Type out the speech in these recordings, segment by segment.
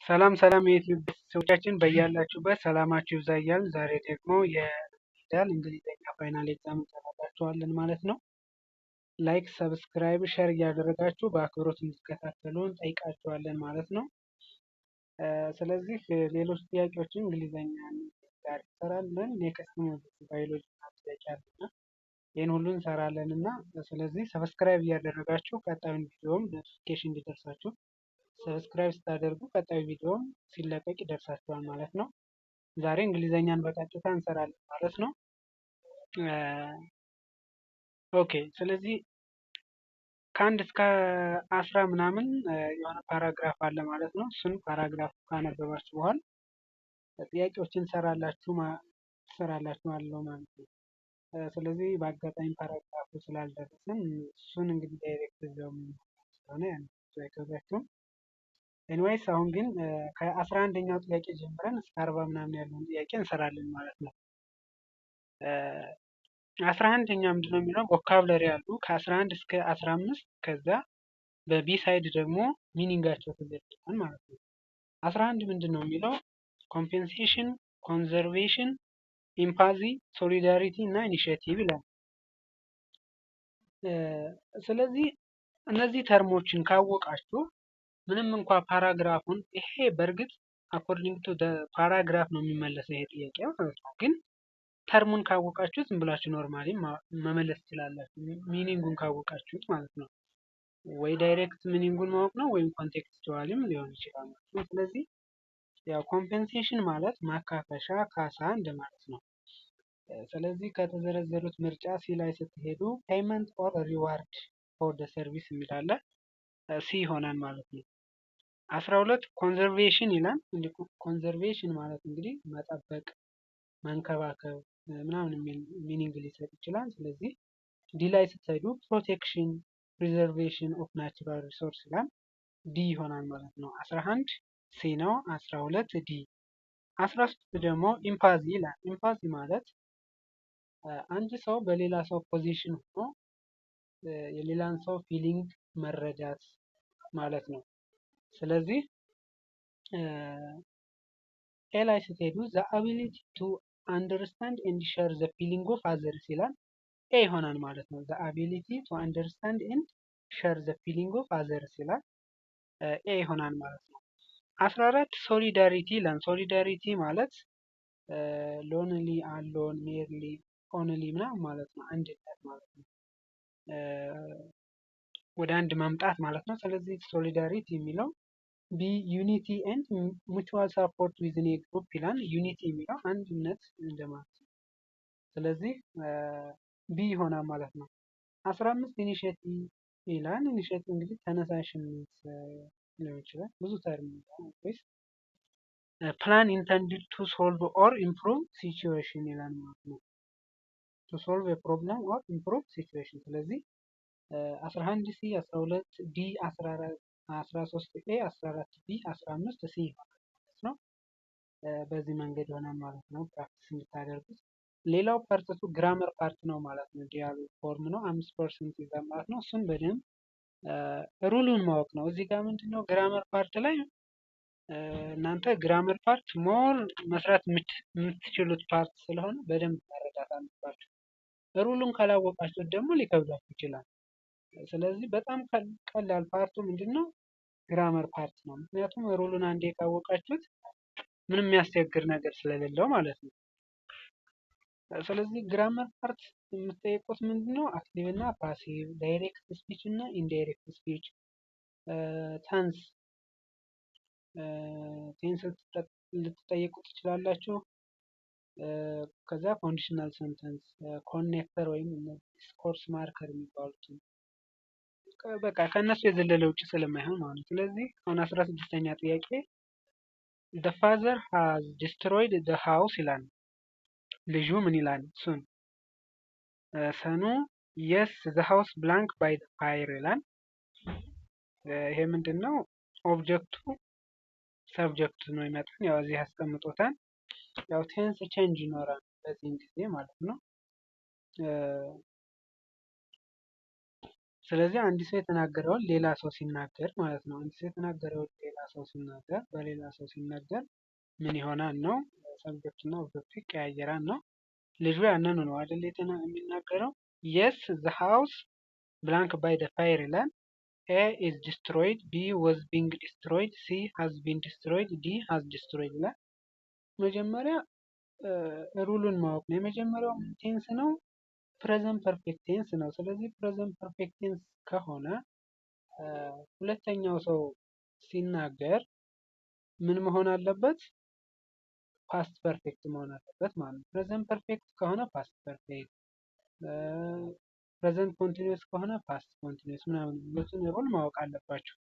ሰላም ሰላም የዩቲዩብ ቤተሰቦቻችን፣ በያላችሁበት ሰላማችሁ ይብዛ እያልን ዛሬ ደግሞ የፊደል እንግሊዝኛ final exam እንሰራላችኋለን ማለት ነው። Like፣ subscribe፣ share እያደረጋችሁ በአክብሮት እንድትከታተሉ እንጠይቃችኋለን ማለት ነው። ስለዚህ ሌሎች ጥያቄዎችን እንግሊዝኛ ጋር እንሰራለን። Next ባዮሎጂ ጥያቄ አለና ይህን ሁሉ እንሰራለን እና ስለዚህ subscribe እያደረጋችሁ ቀጣዩን ቪዲዮም notification እንዲደርሳችሁ subscribe ስታደርጉ ቀጣዩ ቪዲዮም ሲለቀቅ ይደርሳችኋል ማለት ነው። ዛሬ እንግሊዘኛን በቀጥታ እንሰራለን ማለት ነው። Okay፣ ስለዚህ ከ1 እስከ 10 ምናምን የሆነ paragraph አለ ማለት ነው። እሱን paragraph ካነበባችሁ በኋላ ጥያቄዎችን ትሰራላችሁ አለው ማለት ነው። ስለዚህ በአጋጣሚ paragraph ኡ ስላልደረሰን እሱን እንግዲህ direct እዛው ስለሆነ ያን አይከብዳችሁም። Anyways፣ አሁን ግን ከ11ኛው ጥያቄ ጀምረን እስከ 40 ምናምን ያለውን ጥያቄ እንሰራለን ማለት ነው። 11ኛ ምንድነው የሚለው? Vocabulary ያሉ ከ11 እስከ 15፣ ከዛ በ B side ደግሞ meaning ኣቸው ተዘርዝሯል ማለት ነው። 11 ምንድን ነው የሚለው? Compensation፣ conservation፣ empathy፣ solidarity እና initiative ይላል። ስለዚህ እነዚህ term ኦችን ካወቃችሁ ምንም እንኳ paragraph ኡን፣ ይሄ በእርግጥ according to paragraph ነው የሚመለሰው ይሄ ጥያቄ ማለት ነው። ግን term ኡን ካወቃችሁ ዝም ብላችሁ normally መመለስ ትችላላችሁ። Meaning ኡን ካወቃችሁት ማለት ነው። ወይ direct meaning ኡን ማወቅ ነው ወይም contextually ም ሊሆን ይችላል ማለት ነው። ስለዚህ ያው compensation ማለት ማካካሻ፣ ካሳ እንደማለት ነው። ስለዚህ ከተዘረዘሩት ምርጫ C ላይ ስትሄዱ payment or reward for the service የሚል አለ። C ይሆናል ማለት ነው። 12 conservation ይላል። Conservation ማለት እንግዲህ መጠበቅ፣ መንከባከብ ምናምን የሚል meaning ሊሰጥ ይችላል። ስለዚህ D ላይ ስትሄዱ protection፣ preservation of natural resource ይላል። D ይሆናል ማለት ነው። 11 C ነው። 12 D። 13 ደግሞ empathy ይላል። Empathy ማለት አንድ ሰው በሌላ ሰው position ሆኖ የሌላን ሰው feeling መረዳት ማለት ነው። ስለዚህ A ላይ ስትሄዱ the ability to understand and share the feeling of others ይላል። A ይሆናል ማለት ነው። The ability to understand and share the feeling of others ይላል። A ይሆናል ማለት ነው። 14 solidarity ይላል። Solidarity ማለት lonely፣ alone፣ merely፣ only ምናምን ማለት ነው። አንድነት ማለት ነው። ወደ አንድ መምጣት ማለት ነው። ስለዚህ solidarity የሚለው B unity and mutual support within a group ይላል። Unity የሚለው አንድነት እንደማለት ነው። ስለዚህ B ይሆናል ማለት ነው። 15 initiative ይላል። Initiative እንግዲህ ተነሳሽነት ሊሆን ይችላል። ብዙ term ወይስ plan intended to solve or improve situation ይላል ማለት ነው። To solve problem or improve situation። ስለዚህ 11 C፣ 12 D፣ 13 A፣ 14 B፣ 15 C ይሆናል ማለት ነው። በዚህ መንገድ ይሆናል ማለት ነው። Practice እንድታደርጉት። ሌላው part two grammar part ነው ማለት ነው። Dialogue form ነው። 5% ይዛል ማለት ነው። እሱን በደንብ rule ኡን ማወቅ ነው። እዚህ ጋር ምንድን ነው grammar part ላይ እናንተ grammar part more መስራት የምትችሉት part ስለሆነ በደንብ መረዳት አለባችሁ። Rule ኡን ካላወቃችሁት ደግሞ ሊከብዳችሁ ይችላል። ስለዚህ በጣም ቀላል part ኡ ምንድን ነው? Grammar part ነው። ምክንያቱም rule ኡን አንዴ ካወቃችሁት ምንም የሚያስቸግር ነገር ስለሌለው ማለት ነው። ስለዚህ grammar part የምትጠየቁት ምንድን ነው? Active እና passive፣ direct speech እና indirect speech፣ tense ልትጠየቁ ትችላላችሁ። ከዛ conditional sentence፣ connector ወይም discourse marker የሚባሉትን፣ በቃ ከእነሱ የዘለለ ውጭ ስለማይሆን ማለት ነው። ስለዚህ አሁን 16ኛ ጥያቄ "The father has destroyed the house" ይላል። ልጁ ምን ይላል? Son ኡ "Yes, the house blank by the fire" ይላል። ይሄ ምንድን ነው? Object ኡ subject ኡ ነው ይመጣል። ያው እዚህ ያስቀምጦታል። ያው tense change ይኖራል በዚህን ጊዜ ማለት ነው። ስለዚህ ስለዚህ አንድ ሰው የተናገረውን ሌላ ሰው ሲናገር ማለት ነው። አንድ ሰው የተናገረውን ሌላ ሰው ሲናገር በሌላ ሰው ሲናገር ምን ይሆናል ነው። Subject እና object ኡ ይቀያየራል ነው። ልጁ ያንኑ ነው አይደል የሚናገረው። Yes, the house blank by the fire ይላል። A is destroyed፣ B was being destroyed፣ C has been destroyed፣ D has destroyed ይላል። መጀመሪያ rule ኡን ማወቅ ነው። የመጀመሪያው tense ነው? Present perfect tense ነው። ስለዚህ present perfect tense ከሆነ ሁለተኛው ሰው ሲናገር ምን መሆን አለበት? Past perfect መሆን አለበት ማለት ነው። Present perfect ከሆነ past perfect፣ present continuous ከሆነ past continuous ምናምን የሚሉትን rule ማወቅ አለባችሁ።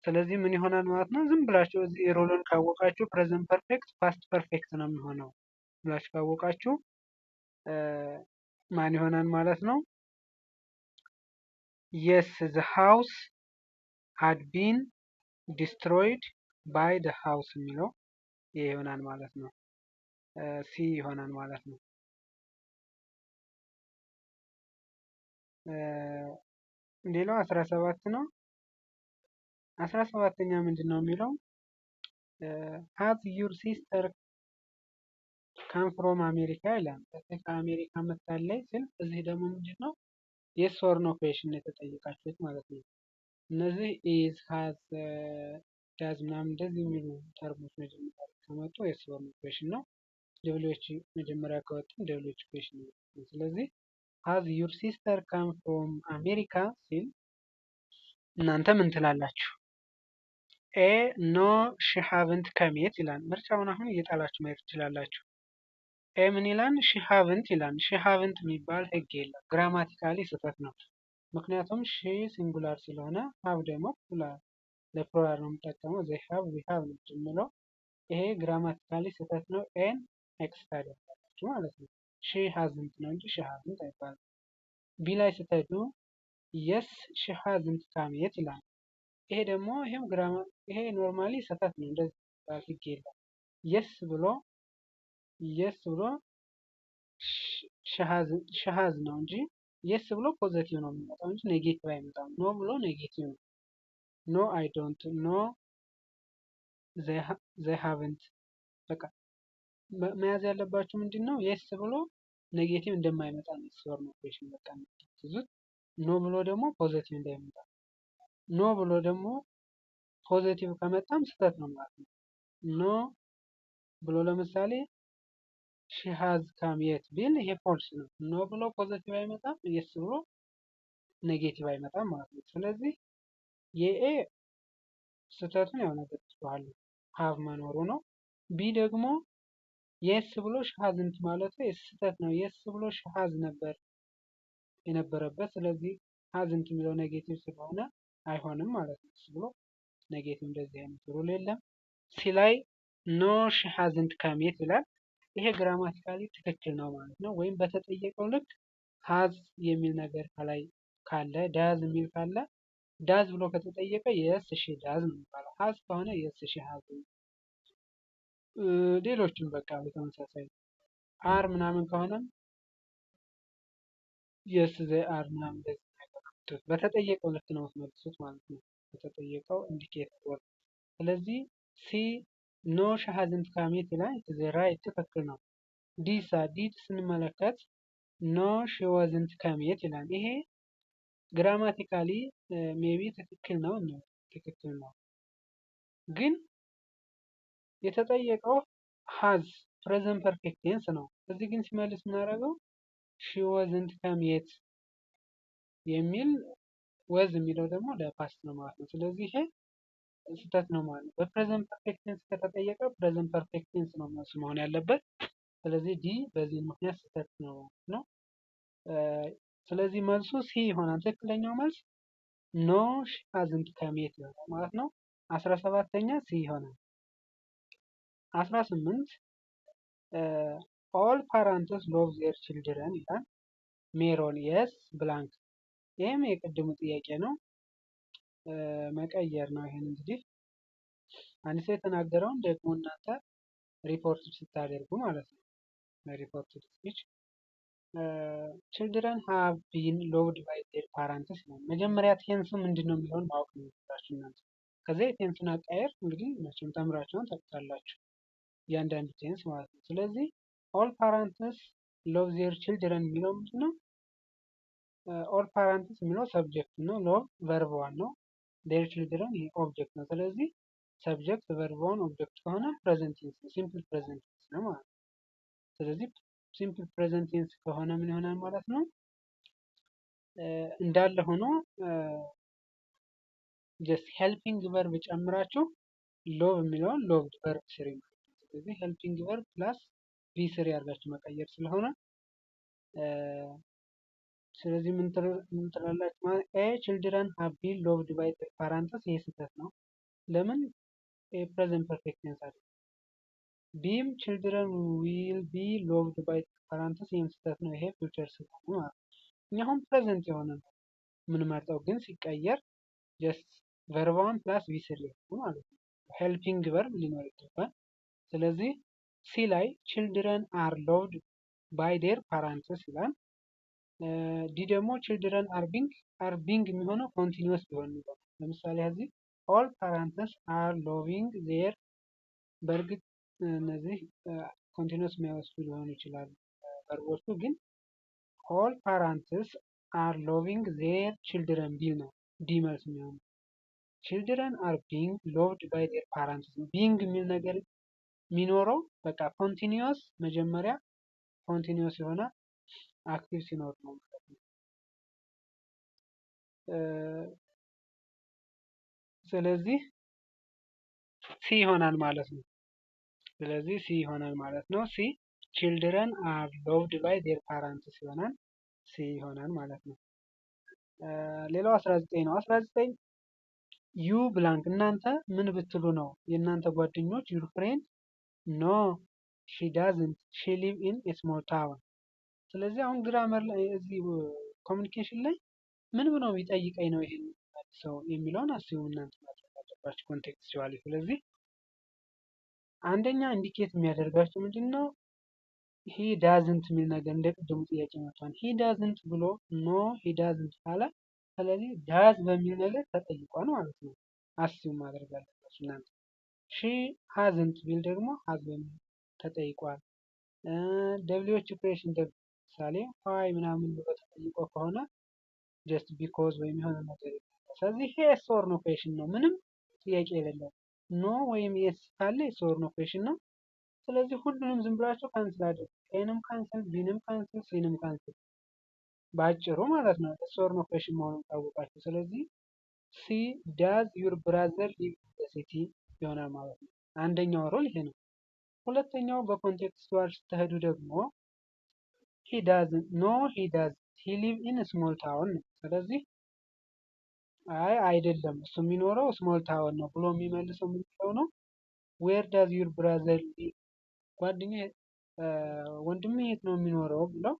ስለዚህ ምን ይሆናል ማለት ነው? ዝም ብላችሁ እዚህ rule ኡን ካወቃችሁ present perfect past perfect ነው የሚሆነው ብላችሁ ካወቃችሁ ማን ይሆናል ማለት ነው? Yes, the house had been destroyed by the house የሚለው ይሄ ይሆናል ማለት ነው። C ይሆናል ማለት ነው። ሌላው 17 ነው። 17ኛ ምንድን ነው የሚለው? Has your sister come from America ይላል። ከአሜሪካ መጥታለች ሲል እዚህ ደግሞ ምንድን ነው yes or no question የተጠየቃችሁት ማለት ነው። እነዚህ is፣ has፣ does ምናምን እንደዚህ የሚሉ term ኦች መጀመሪያ ከመጡ yes or no question ነው። ደብሊዎች መጀመሪያ ከወጡ ደብሊዎች ኩዌሽን ነው። ስለዚህ has your sister come from America ሲል እናንተ ምን ትላላችሁ? A no, she haven't come yet ይላል። ምርጫውን አሁን እየጣላችሁ ማየት ትችላላችሁ። A ምን ይላል? She haven't ይላል። She haven't የሚባል ህግ የለም። Grammatically ስህተት ነው። ምክንያቱም she singular ስለሆነ have ደግሞ ለ plural ነው የምጠቀመው። They have፣ we have ነው የምለው። ይሄ grammatically ስህተት ነው። A ን X ታደርጋላችሁ ማለት ነው። She hasn't ነው እንጂ she haven't አይባልም። B ላይ ስትሄዱ yes, she hasn't come yet ይላል። ይሄ ደግሞ ይሄም grammar ይሄ normally ስህተት ነው። እንደዚህ የሚባል ህግ የለም። Yes ብሎ she has ነው እንጂ yes ብሎ positive ነው የሚመጣው እንጂ negative አይመጣም። No ብሎ negative ነው። No, I don't፣ no, they haven't። በቃ መያዝ ያለባችሁ ምንድን ነው? Yes ብሎ negative እንደማይመጣ ነው። Yes or no question በቃ የምትይዙት። No ብሎ ደግሞ positive እንዳይመጣ፣ no ብሎ ደግሞ positive ከመጣም ስህተት ነው ማለት ነው። No ብሎ ለምሳሌ she has come yet ቢል ይሄ false ነው። No ብሎ positive አይመጣም፣ yes ብሎ negative አይመጣም ማለት ነው። ስለዚህ የ A ስህተቱን ያው ነግሬያችኋለሁ have መኖሩ ነው። B ደግሞ yes ብሎ she hasn't ማለቱ ስህተት ነው። Yes ብሎ she has ነበር የነበረበት። ስለዚህ hasn't የሚለው negative ስለሆነ አይሆንም ማለት ነው። ብሎ negative እንደዚህ አይነት rule የለም። C ላይ no, she hasn't come yet ይላል። ይሄ grammatically ትክክል ነው ማለት ነው። ወይም በተጠየቀው ልክ has የሚል ነገር ከላይ ካለ፣ does የሚል ካለ፣ does ብሎ ከተጠየቀ yes, she does ነው የሚባለው። Has ከሆነ yes, she has። ሌሎችም በቃ በተመሳሳይ are ምናምን ከሆነም yes, they are ምናምን እንደዚህ ነገር ነው። በተጠየቀው ልክ ነው የምትመልሱት ማለት ነው። በተጠየቀው indicator word። ስለዚህ C no, she hasn't come yet ይላል። It right፣ ትክክል ነው። D ሳ D ስንመለከት no, she wasn't come yet ይላል። ይሄ grammatically maybe ትክክል ነው ነው፣ ትክክል ነው፣ ግን የተጠየቀው has present perfect tense ነው። እዚህ ግን ሲመልስ የምናደርገው she wasn't come yet የሚል was የሚለው ደግሞ ለ past ነው ማለት ነው። ስለዚህ ይሄ ስህተት ነው ማለት ነው። በ present perfect tense ከተጠየቀ present perfect tense ነው መልሱ መሆን ያለበት። ስለዚህ D በዚህ ምክንያት ስህተት ነው ማለት ነው። ስለዚህ መልሱ C ይሆናል። ትክክለኛው መልስ no, she hasn't come yet ይሆናል ማለት ነው። 17ኛ C ይሆናል። 18 all parents love their children ይላል። ሜሮን yes blank። ይህም የቅድሙ ጥያቄ ነው። መቀየር ነው። ይሄን እንግዲህ አንድ ሰው የተናገረውን ደግሞ እናንተ ሪፖርት ስታደርጉ ማለት ነው። Reported speech Children have been loved by their parents ነው። መጀመሪያ tense ኡ ምንድን ነው የሚለውን ማወቅ ነው የሚኖርባችሁ እናንተ። ከዚያ የ tense ኡን አቀያየር እንግዲህ መቼም ተምራችሁን ታውቁታላችሁ፣ እያንዳንዱ tense ማለት ነው። ስለዚህ all parents love their children የሚለው ምንድን ነው? All parents የሚለው subject ነው። Love verb one ነው። Their children ይሄ object ነው። ስለዚህ subject, verb one, object ከሆነ present tense ነው። Simple present tense ነው ማለት ነው። ስለዚህ simple present tense ከሆነ ምን ይሆናል ማለት ነው? እንዳለ ሆኖ just helping verb ጨምራችሁ love የሚለውን loved verb three ማለት ነው። ስለዚህ helping verb plus V3 አድርጋችሁ መቀየር ስለሆነ፣ ስለዚህ ምን ትላላችሁ ማለት? A, children have been loved by parents፣ ይሄ ስህተት ነው። ለምን? Present perfect tense አይደለም። B ም children will be loved by parents፣ ይህም ስህተት ነው። ይሄ future ስለሆነ ማለት ነው። እኛ አሁን present የሆነ ነው የምንመርጠው፣ ግን ሲቀየር just verb one plus V3 ማለት ነው። Helping verb ሊኖር ይገባል። ስለዚህ C ላይ children are loved by their parents ይላል። D ደግሞ children are being። Are being የሚሆነው continuous ቢሆን ነው። ለምሳሌ እዚህ all parents are loving their፣ በእርግጥ እነዚህ continuous የሚያወስዱ ሊሆኑ ይችላሉ verb ኦቹ፣ ግን all parents are loving their children ቢል ነው D መልስ የሚሆነው። Children are being loved by their parents ነው። Being የሚል ነገር የሚኖረው በቃ continuous፣ መጀመሪያ continuous የሆነ active ሲኖር ነው ማለት ነው። ስለዚህ C ይሆናል ማለት ነው። ስለዚህ C ይሆናል ማለት ነው። C, children are loved by their parents ይሆናል። C ይሆናል ማለት ነው። ሌላው 19 ነው። 19, you blank፣ እናንተ ምን ብትሉ ነው የእናንተ ጓደኞች your friend no, she doesn't, she live in small town። ስለዚህ አሁን grammar ላይ፣ እዚህ communication ላይ ምን ብሎ ቢጠይቀኝ ነው ይሄን ሰው የሚለውን አስቡ እናንተ ማድረግ አለባችሁ contextually። ስለዚህ አንደኛ indicate የሚያደርጋቸው ምንድን ነው? He doesn't የሚል ነገር እንደ ቅድሙ ጥያቄ መጥቷል። He doesn't ብሎ no, he doesn't ካለ፣ ስለዚህ does በሚል ነገር ተጠይቋል ማለት ነው። Assume ማድረግ አለባችሁ እናንተ። She hasn't ቢል ደግሞ has በሚል ተጠይቋል። WH question ምሳሌ why ምናምን ብሎ ተጠይቆ ከሆነ just because ወይም የሆነ ነገር። ስለዚህ ይሄ yes or no question ነው፣ ምንም ጥያቄ የሌለው። No ወይም yes ካለ yes or no question ነው። ስለዚህ ሁሉንም ዝም ብላችሁ cancel አድርጉ። A ንም cancel፣ B ንም cancel፣ C ንም cancel በአጭሩ ማለት ነው። Yes or no question መሆኑን ታወቃችሁ። ስለዚህ C, does your brother live in the city ይሆናል ማለት ነው። አንደኛው rule ይሄ ነው። ሁለተኛው በ contextual ስትሄዱ ደግሞ he doesn't, no, he does, he live in small town ነው። ስለዚህ አይ አይደለም፣ እሱ የሚኖረው small town ነው ብሎ የሚመልሰው ምንድነው ነው? Where does your brother live፣ ጓደኛ ወንድምህ የት ነው የሚኖረው ብለው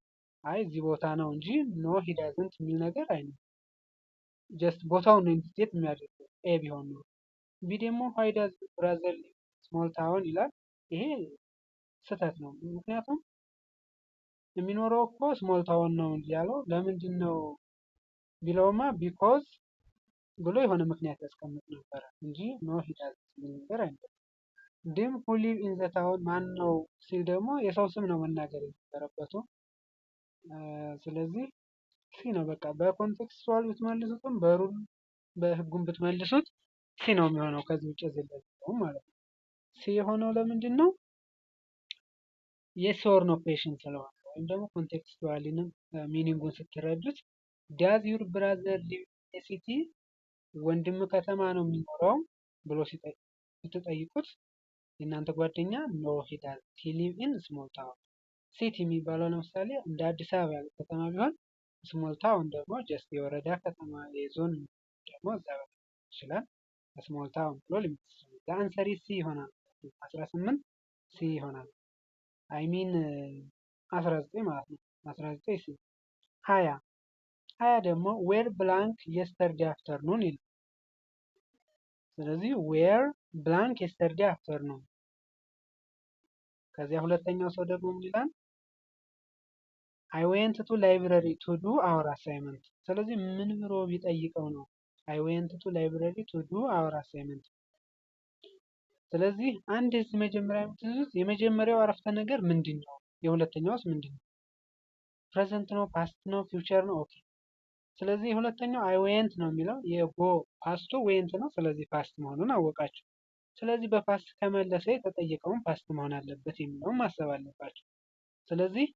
አይ እዚህ ቦታ ነው እንጂ no, he doesn't የሚል ነገር አይኖርም። Just ቦታውን ነው indicate የሚያደርገው A ቢሆን ነው። B ደግሞ why does brother live small town ይላል። ይሄ ስህተት ነው። ምክንያቱም የሚኖረው እኮ small town ነው እንጂ ያለው ለምንድን ነው ቢለውማ because ብሎ የሆነ ምክንያት ያስቀምጥ ነበረ እንጂ no, he doesn't የሚል ነገር አይኖርም። D ም who live in the town፣ ማን ነው ሲል ደግሞ የሰው ስም ነው መናገር የነበረበቱ። ስለዚህ C ነው በቃ። በ contextual ብትመልሱትም በ rule በህጉም ብትመልሱት C ነው የሚሆነው። ከዚህ ውጭ የዘለለ ማለት ነው። C የሆነው ለምንድን ነው? Yes or no question ስለሆነ ወይም ደግሞ contextually ንም meaning ኡን ስትረዱት does your brother live in city፣ ወንድም ከተማ ነው የሚኖረው ብሎ ስትጠይቁት የእናንተ ጓደኛ no, he does, he live in small town። City የሚባለው ለምሳሌ እንደ አዲስ አበባ ያለ ከተማ ቢሆን፣ small town ደግሞ just የወረዳ ከተማ፣ የዞን ደግሞ እዛ ይችላል። Small town ብሎ ሊመልስ ይችላል። The answer C ይሆናል። 18 C ይሆናል። I mean 19 ማለት ነው። 19 C። 20፣ 20 ደግሞ were blank yesterday afternoon ይላል። ስለዚህ were blank yesterday afternoon። ከዚያ ሁለተኛው ሰው ደግሞ ምን ይላል? I went to library to do our assignment። ስለዚህ ምን ብሎ ቢጠይቀው ነው I went to library to do our assignment? ስለዚህ አንድ እዚህ መጀመሪያ የምትይዙት የመጀመሪያው አረፍተ ነገር ምንድን ነው? የሁለተኛውስ ምንድን ነው? Present ነው? Past ነው? Future ነው? Okay። ስለዚህ የሁለተኛው I went ነው የሚለው፣ የ go past ኡ went ነው። ስለዚህ past መሆኑን አወቃችሁ። ስለዚህ በ past ከመለሰ የተጠየቀውን past መሆን አለበት የሚለውን ማሰብ አለባችሁ። ስለዚህ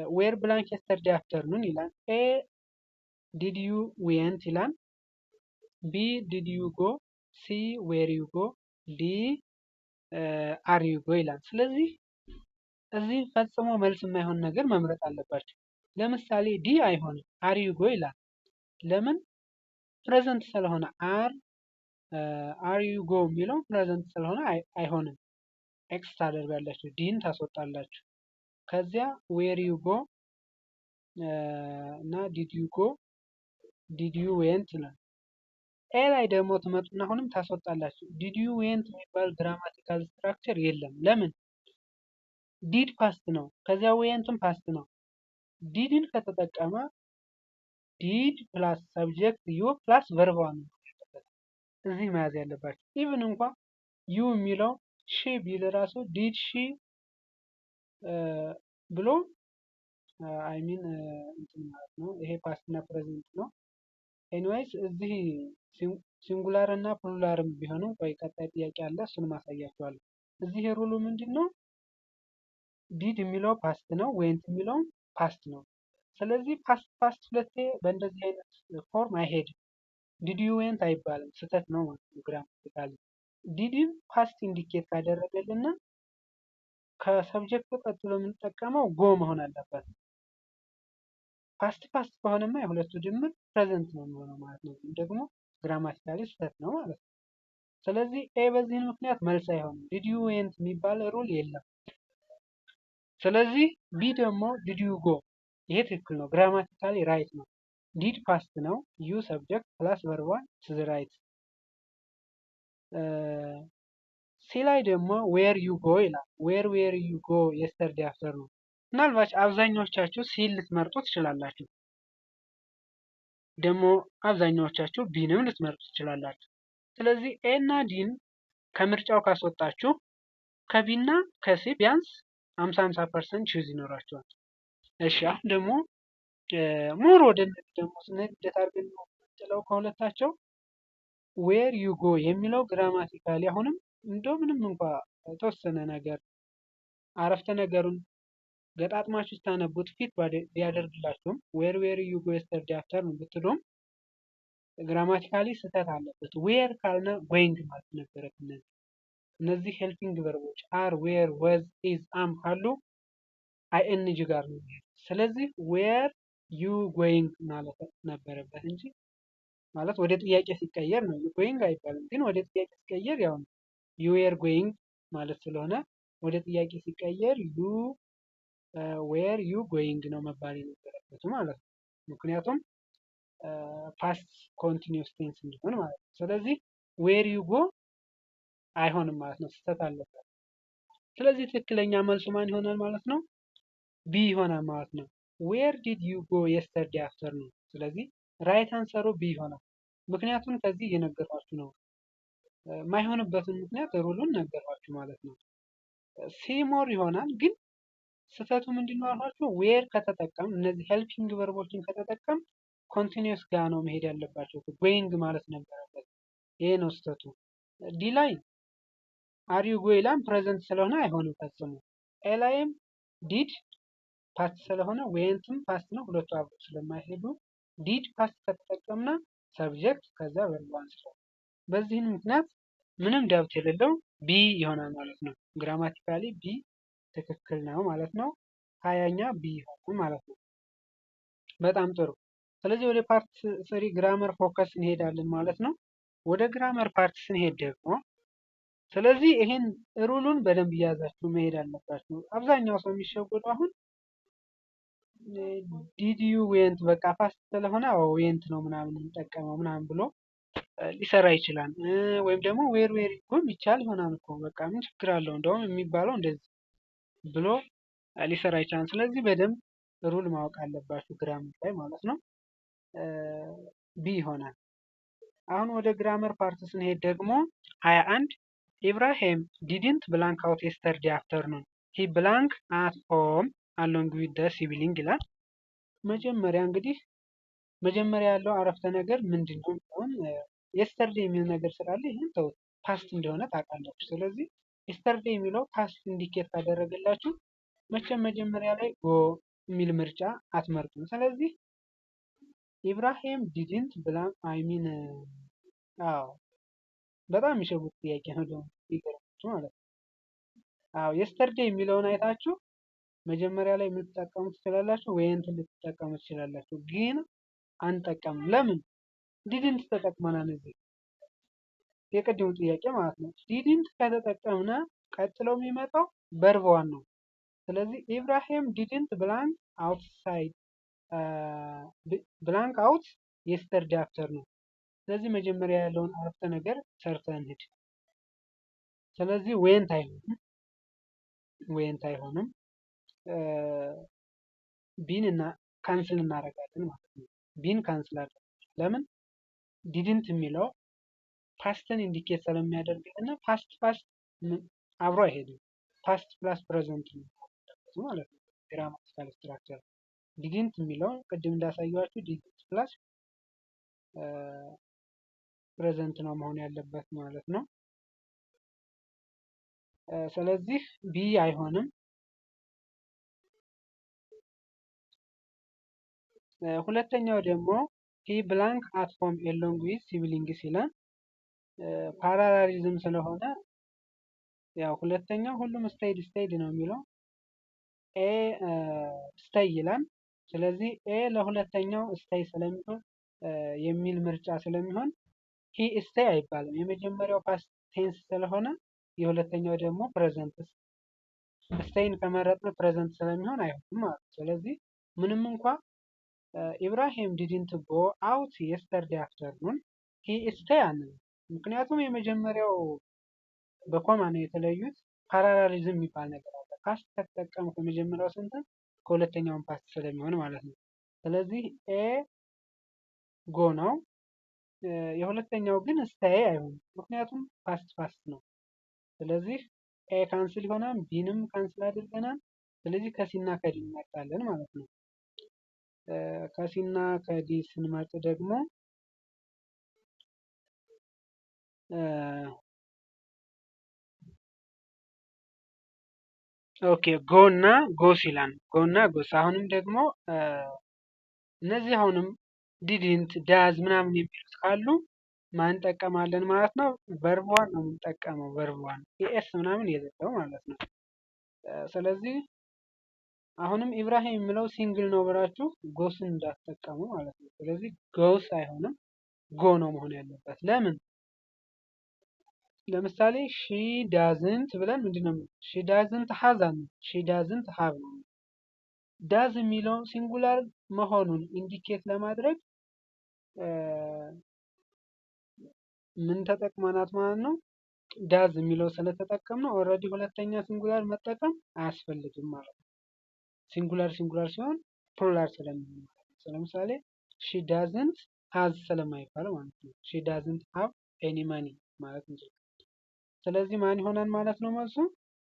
where blank yesterday afternoon ይላል። A did you went ይላል። B did you go፣ C were you go፣ D are you go ይላል። ስለዚህ እዚህ ፈጽሞ መልስ የማይሆን ነገር መምረጥ አለባችሁ። ለምሳሌ D አይሆንም፣ are you go ይላል። ለምን? Present ስለሆነ፣ are you go የሚለው present ስለሆነ አይሆንም። X ታደርጋላችሁ፣ D ን ታስወጣላችሁ። ከዚያ were you go እና did you go፣ did you went ነው። A ላይ ደግሞ ትመጡና አሁንም ታስወጣላችሁ። Did you went የሚባል grammatical structure የለም። ለምን? Did past ነው። ከዚያ went ም past ነው። Did ን ከተጠቀመ did plus subject you plus verb one ነው ያለበት። እዚህ መያዝ ያለባችሁ even እንኳ you የሚለው she ቢል ራሱ did she ብሎ፣ I mean እንትን ማለት ነው። ይሄ past እና present ነው። Anyways እዚህ singular እና plural ም ቢሆንም፣ ቆይ ቀጣይ ጥያቄ አለ፣ እሱንም አሳያችኋለሁ። እዚህ rule ኡ ምንድን ነው? Did የሚለው past ነው፣ went የሚለው past ነው። ስለዚህ past past ሁለቴ በእንደዚህ አይነት form አይሄድም። Did you went አይባልም፣ ስህተት ነው ማለት ነው። Grammatically did ን past indicate ካደረገልን ከ subject ኡ ቀጥሎ የምንጠቀመው go መሆን አለበት። Past past ከሆነማ የሁለቱ ድምር present ነው የሚሆነው ማለት ነው። ወይም ደግሞ grammatically ስህተት ነው ማለት ነው። ስለዚህ A በዚህን ምክንያት መልስ አይሆንም። Did you went የሚባል rule የለም። ስለዚህ B ደግሞ did you go፣ ይሄ ትክክል ነው። Grammatically right ነው። Did past ነው። You subject plus verb one is right። C ላይ ደግሞ were you go ይላል። Where were you go yesterday afternoon? ምናልባት አብዛኛዎቻችሁ C ን ልትመርጡ ትችላላችሁ። ደግሞ አብዛኛዎቻችሁ B ንም ልትመርጡ ትችላላችሁ። ስለዚህ A እና D ን ከምርጫው ካስወጣችሁ ከ B እና ከ C ቢያንስ 50-50% choice ይኖራቸዋል። እሺ፣ አሁን ደግሞ more ወደ እነዚህ ደግሞ ስንሄድ እንዴት አድርገን ነው የምንጥለው ከሁለታቸው? Were you go የሚለው grammatically አሁንም እንደው ምንም እንኳ የተወሰነ ነገር አረፍተ ነገሩን ገጣጥማችሁ ስታነቡት fit ቢያደርግላችሁም፣ where were you go yesterday afternoon ብትሉም grammatically ስህተት አለበት። Were ካልነ going ማለት ነበረብን። እነዚህ helping verb ኦች are፣ were፣ was፣ is፣ am ካሉ ing ጋር ነው የሚሄዱት። ስለዚህ were you going ማለት ነበረበት እንጂ፣ ማለት ወደ ጥያቄ ሲቀየር ነው፣ you going አይባልም። ግን ወደ ጥያቄ ሲቀየር ያው ነው you were going ማለት ስለሆነ ወደ ጥያቄ ሲቀየር you were you going ነው መባል የነበረበት ማለት ነው። ምክንያቱም past continuous tense እንዲሆን ማለት ነው። ስለዚህ were you go አይሆንም ማለት ነው፣ ስህተት አለበት። ስለዚህ ትክክለኛ መልሱ ማን ይሆናል ማለት ነው? B ይሆናል ማለት ነው። Where did you go yesterday afternoon? ስለዚህ right answer ኡ B ይሆናል። ምክንያቱም ከዚህ እየነገርኳችሁ ነው። የማይሆንበትን ምክንያት rule ኡን ነገርኳችሁ ማለት ነው። C more ይሆናል፣ ግን ስህተቱ ምንድን ነው አልኳችሁ? Were ከተጠቀም፣ እነዚህ helping verb ኦችን ከተጠቀም continuous ጋር ነው መሄድ ያለባቸው። Going ማለት ነበረበት። ይሄ ነው ስህተቱ። D ላይ are you go ይላል፣ present ስለሆነ አይሆንም ፈጽሞ። A ላይም did past ስለሆነ went ም past ነው። ሁለቱ አብረው ስለማይሄዱ did past ከተጠቀምና subject ከዛ verb one ስለሆነ በዚህም ምክንያት ምንም doubt የሌለው B ይሆናል ማለት ነው። Grammatically B ትክክል ነው ማለት ነው። 20ኛ B ይሆናል ማለት ነው። በጣም ጥሩ። ስለዚህ ወደ part three grammar focus እንሄዳለን ማለት ነው። ወደ grammar part ስንሄድ ደግሞ፣ ስለዚህ ይሄን rule ኡን በደንብ እያያዛችሁ መሄድ አለባችሁ። አብዛኛው ሰው የሚሸወደው አሁን did you went በቃ past ስለሆነ አዎ went ነው ምናምን የምንጠቀመው ምናምን ብሎ ሊሰራ ይችላል። ወይም ደግሞ were were እኮ ይቻል ይሆናል እኮ፣ በቃ ምን ችግር አለው፣ እንደውም የሚባለው እንደዚህ ብሎ ሊሰራ ይችላል። ስለዚህ በደንብ Rule ማወቅ አለባችሁ grammar ላይ ማለት ነው። B ይሆናል። አሁን ወደ grammar part ስንሄድ ደግሞ 21፣ ኢብራሂም didn't blank out yesterday afternoon, he blank at home along with the sibling ይላል። መጀመሪያ እንግዲህ መጀመሪያ ያለው አረፍተ ነገር ምንድን ነው የሚለውን፣ yesterday የሚል ነገር ስላለ ይህን ተውት፣ past እንደሆነ ታውቃላችሁ። ስለዚህ yesterday የሚለው past indicate ካደረገላችሁ መቼም መጀመሪያ ላይ go የሚል ምርጫ አትመርጡም። ስለዚህ ኢብራሂም didn't blank፣ I mean፣ አዎ፣ በጣም የሚሸውድ ጥያቄ ነው ደግሞ ይገርማችሁ ማለት ነው። አዎ፣ yesterday የሚለውን አይታችሁ መጀመሪያ ላይ የምትጠቀሙ ትችላላችሁ፣ went ልትጠቀሙ ትችላላችሁ። ግን አንጠቀምም። ለምን? Didn't ተጠቅመናል እዚህ የቅድሙ ጥያቄ ማለት ነው። Didn't ከተጠቀምነ ቀጥሎ የሚመጣው verb one ነው። ስለዚህ ኢብራሂም didn't blank outside blank out yesterday afternoon። ስለዚህ መጀመሪያ ያለውን አረፍተ ነገር ሰርተን እንሂድ። ስለዚህ went አይሆንም፣ went አይሆንም። B ን እና cancel እናደርጋለን ማለት ነው። B ን cancel አደረግን። ለምን? Didn't የሚለው past ን indicate ስለሚያደርግልን past past አብሮ አይሄድም። Past plus present ነው ማለት ነው። Grammatical structure didn't የሚለው ቅድም እንዳሳየኋችሁ didn't plus present ነው መሆን ያለበት ማለት ነው። ስለዚህ B አይሆንም። ሁለተኛው ደግሞ he blank at home along with siblings ይላል። Parallelism ስለሆነ ያው ሁለተኛው ሁሉም stayed stayed ነው የሚለው፣ A stay ይላል። ስለዚህ A ለሁለተኛው stay ስለሚሆን የሚል ምርጫ ስለሚሆን he stay አይባልም። የመጀመሪያው past tense ስለሆነ የሁለተኛው ደግሞ present፣ stay ን ከመረጥን present ስለሚሆን አይሆንም ማለት ነው። ስለዚህ ምንም እንኳ ኢብራሂም didn't go out yesterday afternoon, he stay አንልም። ምክንያቱም የመጀመሪያው በ comma ነው የተለዩት። Parallelism የሚባል ነገር አለ። Past ከተጠቀምኩ የመጀመሪያው sentence ከሁለተኛውን past ስለሚሆን ማለት ነው። ስለዚህ A go ነው። የሁለተኛው ግን stay አይሆንም፣ ምክንያቱም past past ነው። ስለዚህ A cancel ይሆናል፣ B ንም cancel አድርገናል። ስለዚህ ከ C ና ከ D እንመርጣለን ማለት ነው። ከ C ና ከ D ስንመርጥ ደግሞ okay፣ go እና goes ይላል። Go እና goes፣ አሁንም ደግሞ እነዚህ አሁንም didn't፣ does ምናምን የሚሉት ካሉ ማን እንጠቀማለን ማለት ነው? Verb one ነው የምንጠቀመው። Verb one es ምናምን የሌለው ማለት ነው። ስለዚህ አሁንም ኢብራሂም የሚለው single ነው ብላችሁ goes ን እንዳትጠቀሙ ማለት ነው። ስለዚህ goes አይሆንም፣ go ነው መሆን ያለበት። ለምን? ለምሳሌ she doesn't ብለን ምንድን ነው፣ she doesn't has አለ፣ she doesn't have ነው። Does የሚለው singular መሆኑን indicate ለማድረግ ምን ተጠቅመናት ማለት ነው? Does የሚለው ስለተጠቀምነው already ሁለተኛ singular መጠቀም አያስፈልግም ማለት ነው። Singular singular ሲሆን plural ስለሚሆን ማለት ነው። ለምሳሌ she doesn't has ስለማይባል ማለት ነው። She doesn't have any money ማለት እንችላለን። ስለዚህ ማን ይሆናል ማለት ነው? መልሱ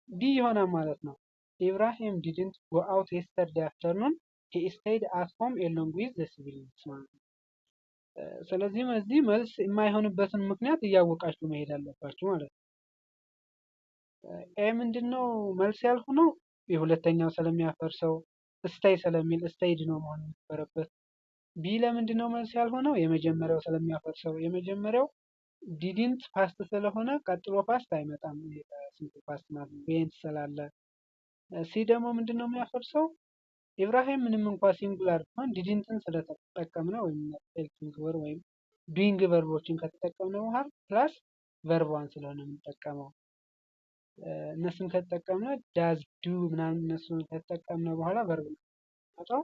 D ይሆናል ማለት ነው። ኢብራሂም didn't go out yesterday afternoon, he stayed at home along with the siblings ማለት ነው። ስለዚህ እዚህ መልስ የማይሆንበትን ምክንያት እያወቃችሁ መሄድ አለባችሁ ማለት ነው። A ምንድን ነው መልስ ያልሆነው? የሁለተኛው ስለሚያፈርሰው stay ስለሚል stayed ነው መሆን የነበረበት። B ለምንድን ነው መልስ ያልሆነው? የመጀመሪያው ስለሚያፈርሰው፣ የመጀመሪያው didn't past ስለሆነ ቀጥሎ past አይመጣም። Simple past ማለት ነው went ስላለ። C ደግሞ ምንድን ነው የሚያፈርሰው? ኢብራሂም ምንም እንኳ singular ቢሆን didn't ን ስለተጠቀምነው ወይም helping verb ወይም doing verb ኦችን ከተጠቀምነው በኋላ plus verb one ስለሆነ የምንጠቀመው፣ እነሱን ከተጠቀምነ does፣ do ምናምን እነሱን ከተጠቀምነ በኋላ verb ነው የሚመጣው።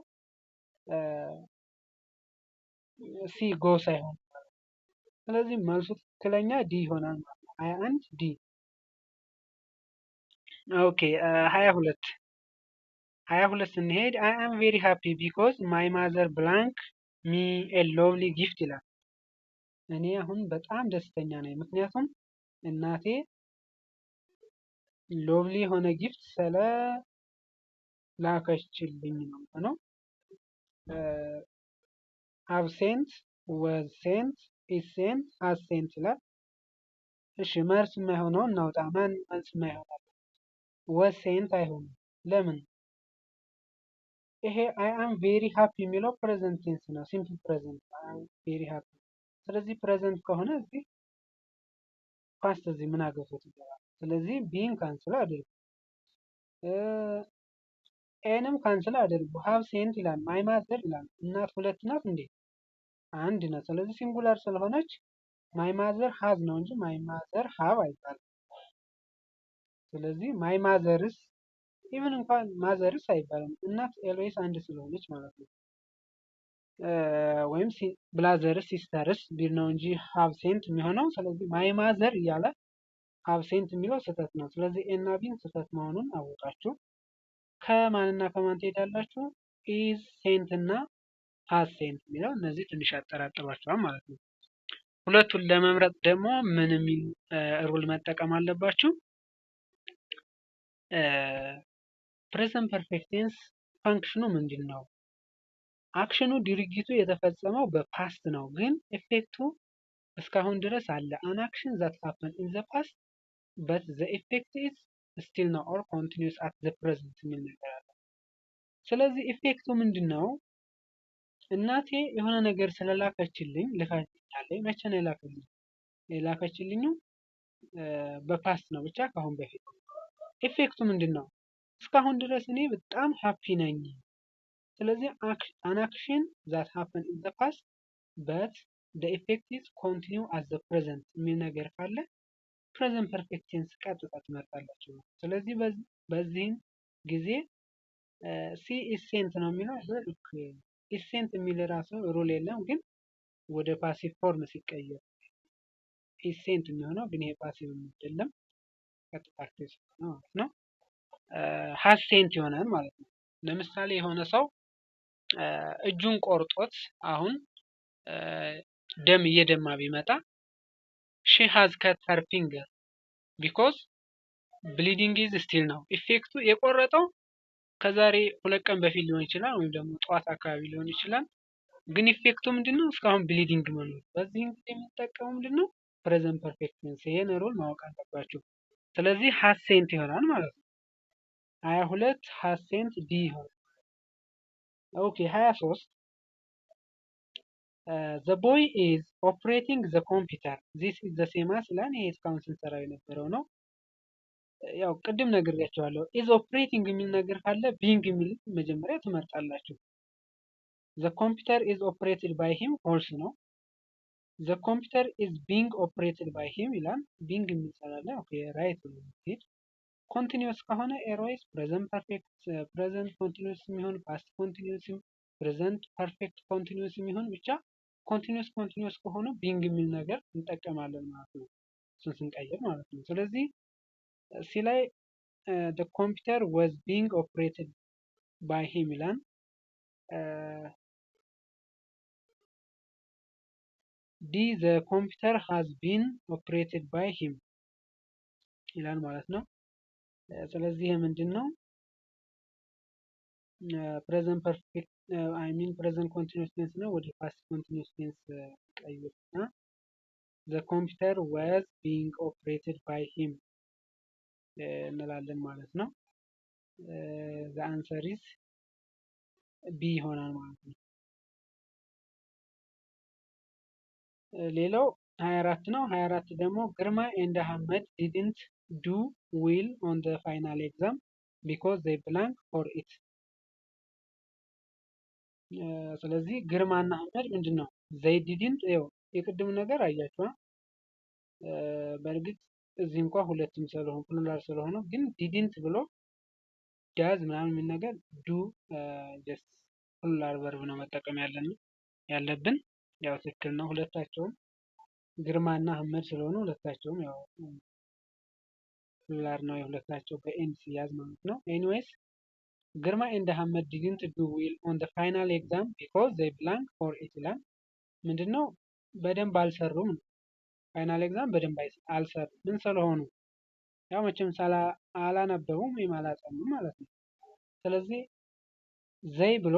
C go ሳይሆን፣ ስለዚህ መልሱ ትክክለኛ D ይሆናል ማለት ነው። 21 D። Okay፣ 22። 22 ስንሄድ I am very happy because my mother blank me a lovely gift ይላል። እኔ አሁን በጣም ደስተኛ ነኝ ምክንያቱም እናቴ lovely የሆነ gift ስለላከችልኝ ነው የሚሆነው። Have sent፣ was sent፣ is sent፣ has sent ይላል። እሺ መልስ የማይሆነው እናውጣ። ማን መልስ የማይሆነው? Was sent አይሆንም። ለምን? ይሄ I am very happy የሚለው present tense ነው። Simple present I am very happy። ስለዚህ present ከሆነ እዚህ past እዚህ ምን አገብቶት ይገባል? ስለዚህ B ን cancel አድርጉ፣ A ንም cancel አድርጉ። Have sent ይላል፣ my mother ይላል። እናት ሁለት ናት እንዴ? አንድ ናት። ስለዚህ singular ስለሆነች my mother has ነው እንጂ my mother have አይባልም። ስለዚህ my mother's even እንኳን mothers አይባልም። እናት always አንድ ስለሆነች ማለት ነው። ወይም brothers sisters ቢል ነው እንጂ have sent የሚሆነው። ስለዚህ my mother እያለ have sent የሚለው ስህተት ነው። ስለዚህ A እና B ን ስህተት መሆኑን አወቃችሁ። ከማንና ከማን ትሄዳላችሁ? Is sent እና has sent የሚለው እነዚህ ትንሽ ያጠራጥሯቸዋል ማለት ነው። ሁለቱን ለመምረጥ ደግሞ ምን የሚል rule መጠቀም አለባችሁ? Present perfect tense function ኑ ምንድን ነው? Action ኑ ድርጊቱ የተፈጸመው በ past ነው፣ ግን effect ኡ እስካሁን ድረስ አለ። An action that happen in the past but the effect is still now or continues at the present የሚል ነገር አለ። ስለዚህ effect ኡ ምንድን ነው? እናቴ የሆነ ነገር ስለላከችልኝ ልካልኛለች። መቼ ነው የላከልኝ? የላከችልኝ በ past ነው ብቻ ከአሁን በፊት። Effect ኡ ምንድን ነው? እስካሁን ድረስ እኔ በጣም happy ነኝ። ስለዚህ an action that happen in the past but the effect is continue at the present የሚል ነገር ካለ present perfect tense ቀጥታ ትመርጣላችሁ። ስለዚህ በዚህም ጊዜ C is sent ነው የሚለው። ልክ is sent የሚል ራሱ rule የለም፣ ግን ወደ passive form ሲቀየር is sent የሚሆነው ግን ይሄ passive አይደለም፣ ቀጥታ active ስለሆነ ማለት ነው። Has sent ይሆናል ማለት ነው። ለምሳሌ የሆነ ሰው እጁን ቆርጦት አሁን ደም እየደማ ቢመጣ she has cut her finger because bleeding is still now። Effect ኡ የቆረጠው ከዛሬ 2 ቀን በፊት ሊሆን ይችላል፣ ወይም ደግሞ ጠዋት አካባቢ ሊሆን ይችላል። ግን effect ኡ ምንድነው? እስካሁን bleeding መኖር። በዚህን ጊዜ የምንጠቀመው ምንድነው? Present perfect tense። ይሄን rule ማወቅ አለባችሁ። ስለዚህ has sent ይሆናል ማለት ነው። 22 has sent D ይሆናል። Okay, 23 the boy is operating the computer, this is the same as ይላል። ይሄ እስካሁን ስንሰራው የነበረው ነው። ያው ቅድም ነግሬያቸዋለሁ። Is operating የሚል ነገር ካለ being የሚል መጀመሪያ ትመርጣላችሁ። The computer is operated by him false ነው። The computer is being operated by him ይላል። Being የሚል ስላለ okay right ነው። Continuous ከሆነ always present perfect present continuous የሚሆን past continuous present perfect continuous የሚሆን ብቻ continuous continuous ከሆኑ being የሚል ነገር እንጠቀማለን ማለት ነው። እሱን ስንቀይር ማለት ነው። ስለዚህ C ላይ the computer was being operated by him ይላል። D the computer has been operated by him ይላል ማለት ነው። ስለዚህ ይህ ምንድን ነው? Present perfect I mean present continuous tense ነው። ወደ past continuous tense ቀይርና the computer was being operated by him እንላለን ማለት ነው። The answer is B ይሆናል ማለት ነው። ሌላው 24 ነው። 24 ደግሞ ግርማ and አህመድ didn't do well on the final exam because they blank for it። ስለዚህ ግርማና አህመድ ምንድን ነው they didn't ይኸው የቅድሙ ነገር አያችኋ። በእርግጥ እዚህ እንኳ ሁለቱም ስለሆኑ plural ስለሆነ ግን didn't ብሎ does ምናምን የሚል ነገር do just plural verb ነው መጠቀም ያለብን። ያው ትክክል ነው። ሁለታቸውም ግርማና አህመድ ስለሆኑ ሁለታቸውም ያው plural ነው የሁለታቸው በ and ሲያዝ ማለት ነው። Anyways ግርማ and አህመድ didn't do well on the final exam because they blank for it ይላል። ምንድነው? በደንብ አልሰሩም ነው። Final exam በደንብ አልሰሩም። ምን ስለሆኑ? ያው መቼም አላነበቡም ወይም አላጠኑም ማለት ነው። ስለዚህ they ብሎ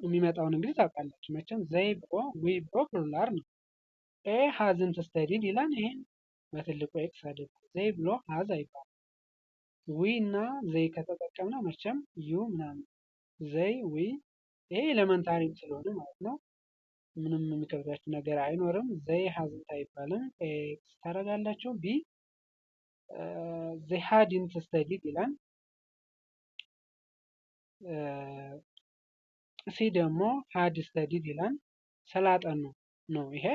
የሚመጣውን እንግዲህ ታውቃላችሁ መቼም፣ they ብሎ we ብሎ plural ነው። A hasn't studied ይላል። ይሄን በትልቁ X አድርጉ። They ብሎ has አይባልም። We እና they ከተጠቀምነ መቼም you ምናምን፣ they፣ we፣ ይሄ elementary ም ስለሆነ ማለት ነው። ምንም የሚከብዳችሁ ነገር አይኖርም። They hasn't አይባልም። X ታደርጋላችሁ። B they hadn't studied ይላል። C ደግሞ had studied ይላል። ስላጠኑ ነው። ይሄ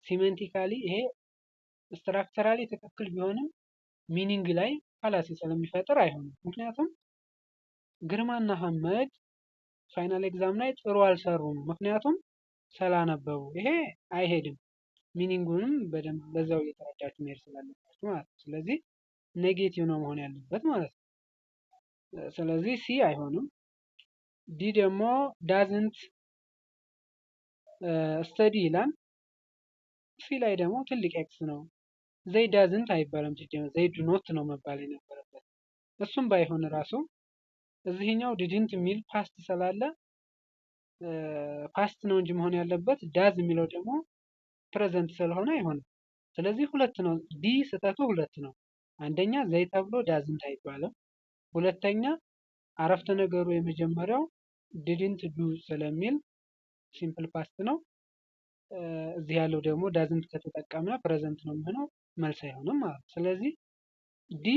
semantically፣ ይሄ structurally ትክክል ቢሆንም meaning ላይ fallacy ስለሚፈጥር አይሆንም። ምክንያቱም ግርማና አህመድ final exam ላይ ጥሩ አልሰሩም፣ ምክንያቱም ስላነበቡ። ይሄ አይሄድም። Meaning ኡንም በደንብ በዛው እየተረዳችሁ መሄድ ስላለባችሁ ማለት ነው። ስለዚህ negative ነው መሆን ያለበት ማለት ነው። ስለዚህ C አይሆንም። D ደግሞ doesn't study ይላል። C ላይ ደግሞ ትልቅ X ነው። They doesn't አይባልም ሲጀመር፣ they do not ነው መባል የነበረበት። እሱም ባይሆን ራሱ እዚህኛው didn't የሚል past ስላለ past ነው እንጂ መሆን ያለበት፣ does የሚለው ደግሞ present ስለሆነ አይሆንም። ስለዚህ ሁለት ነው። D ስህተቱ ሁለት ነው። አንደኛ they ተብሎ doesn't አይባልም። ሁለተኛ አረፍተ ነገሩ የመጀመሪያው didn't do ስለሚል simple past ነው። እዚህ ያለው ደግሞ doesn't ከተጠቀምነ present ነው የሚሆነው፣ መልስ አይሆንም ማለት ነው። ስለዚህ D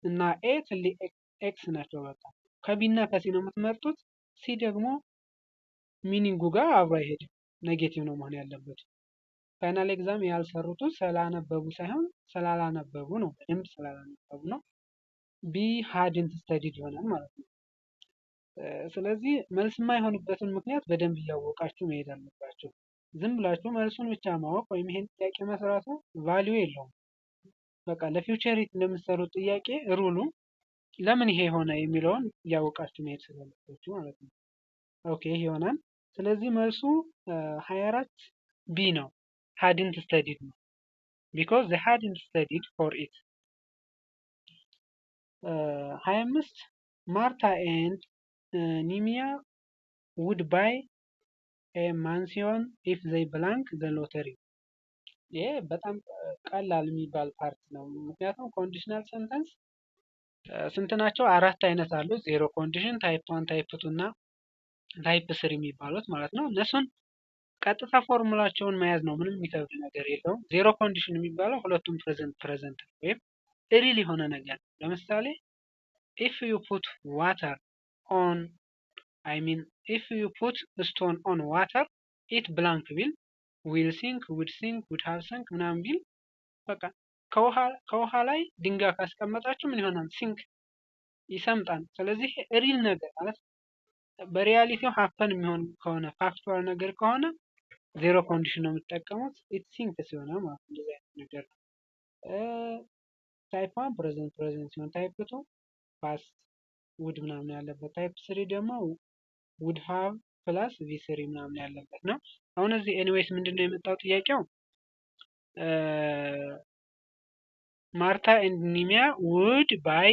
እና A ትልቅ X ናቸው። በቃ ከ B እና ከ C ነው የምትመርጡት። C ደግሞ meaning ኡ ጋር አብሮ አይሄድም። Negative ነው መሆን ያለበት። Final exam ያልሰሩት ስላነበቡ ሳይሆን ስላላነበቡ ነው። በደንብ ስላላነበቡ ነው። B hadn't studied ይሆናል ማለት ነው። ስለዚህ መልስ የማይሆንበትን ምክንያት በደንብ እያወቃችሁ መሄድ አለባችሁ። ዝም ብላችሁ መልሱን ብቻ ማወቅ ወይም ይሄን ጥያቄ መስራቱ value የለውም። በቃ ለ future እንደምትሰሩት ጥያቄ rule ኡ ለምን ይሄ ሆነ የሚለውን እያወቃችሁ መሄድ ስላለባችሁ ማለት ነው። Okay፣ ይሄ ይሆናል። ስለዚህ መልሱ 24 B ነው። Hadn't studied ነው። Because they hadn't studied for it። 25፣ ማርታ and ኒሚያ would buy a mansion if they blank the lottery። ይሄ በጣም ቀላል የሚባል part ነው። ምክንያቱም conditional sentence ስንት ናቸው? አራት አይነት አሉ። Zero condition፣ type 1፣ type 2 እና type 3 የሚባሉት ማለት ነው። እነሱን ቀጥታ ፎርሙላቸውን መያዝ ነው። ምንም የሚከብድ ነገር የለውም። Zero condition የሚባለው ሁለቱም present present ነው ወይም real የሆነ ነገር ነው። ለምሳሌ if you put water on, I mean, if you put stone on water, it blank ቢል፣ will sink፣ would sink፣ would have sunk ምናምን ቢል፣ በቃ ከውሃ ላይ ድንጋይ ካስቀመጣችሁ ምን ይሆናል? Sink፣ ይሰምጣል። ስለዚህ real ነገር ማለት በ reality ው happen የሚሆን ከሆነ፣ factual ነገር ከሆነ zero condition ነው የምትጠቀሙት። It sinks ይሆናል ማለት ነው። እንደዚህ አይነት ነገር ነው። Type 1 present present ሲሆን፣ type 2 past would ምናምን ያለበት፣ type 3 ደግሞ would have plus V3 ምናምን ያለበት ነው። አሁን እዚህ anyways ምንድን ነው የመጣው ጥያቄው? ማርታ and ኒሚያ would buy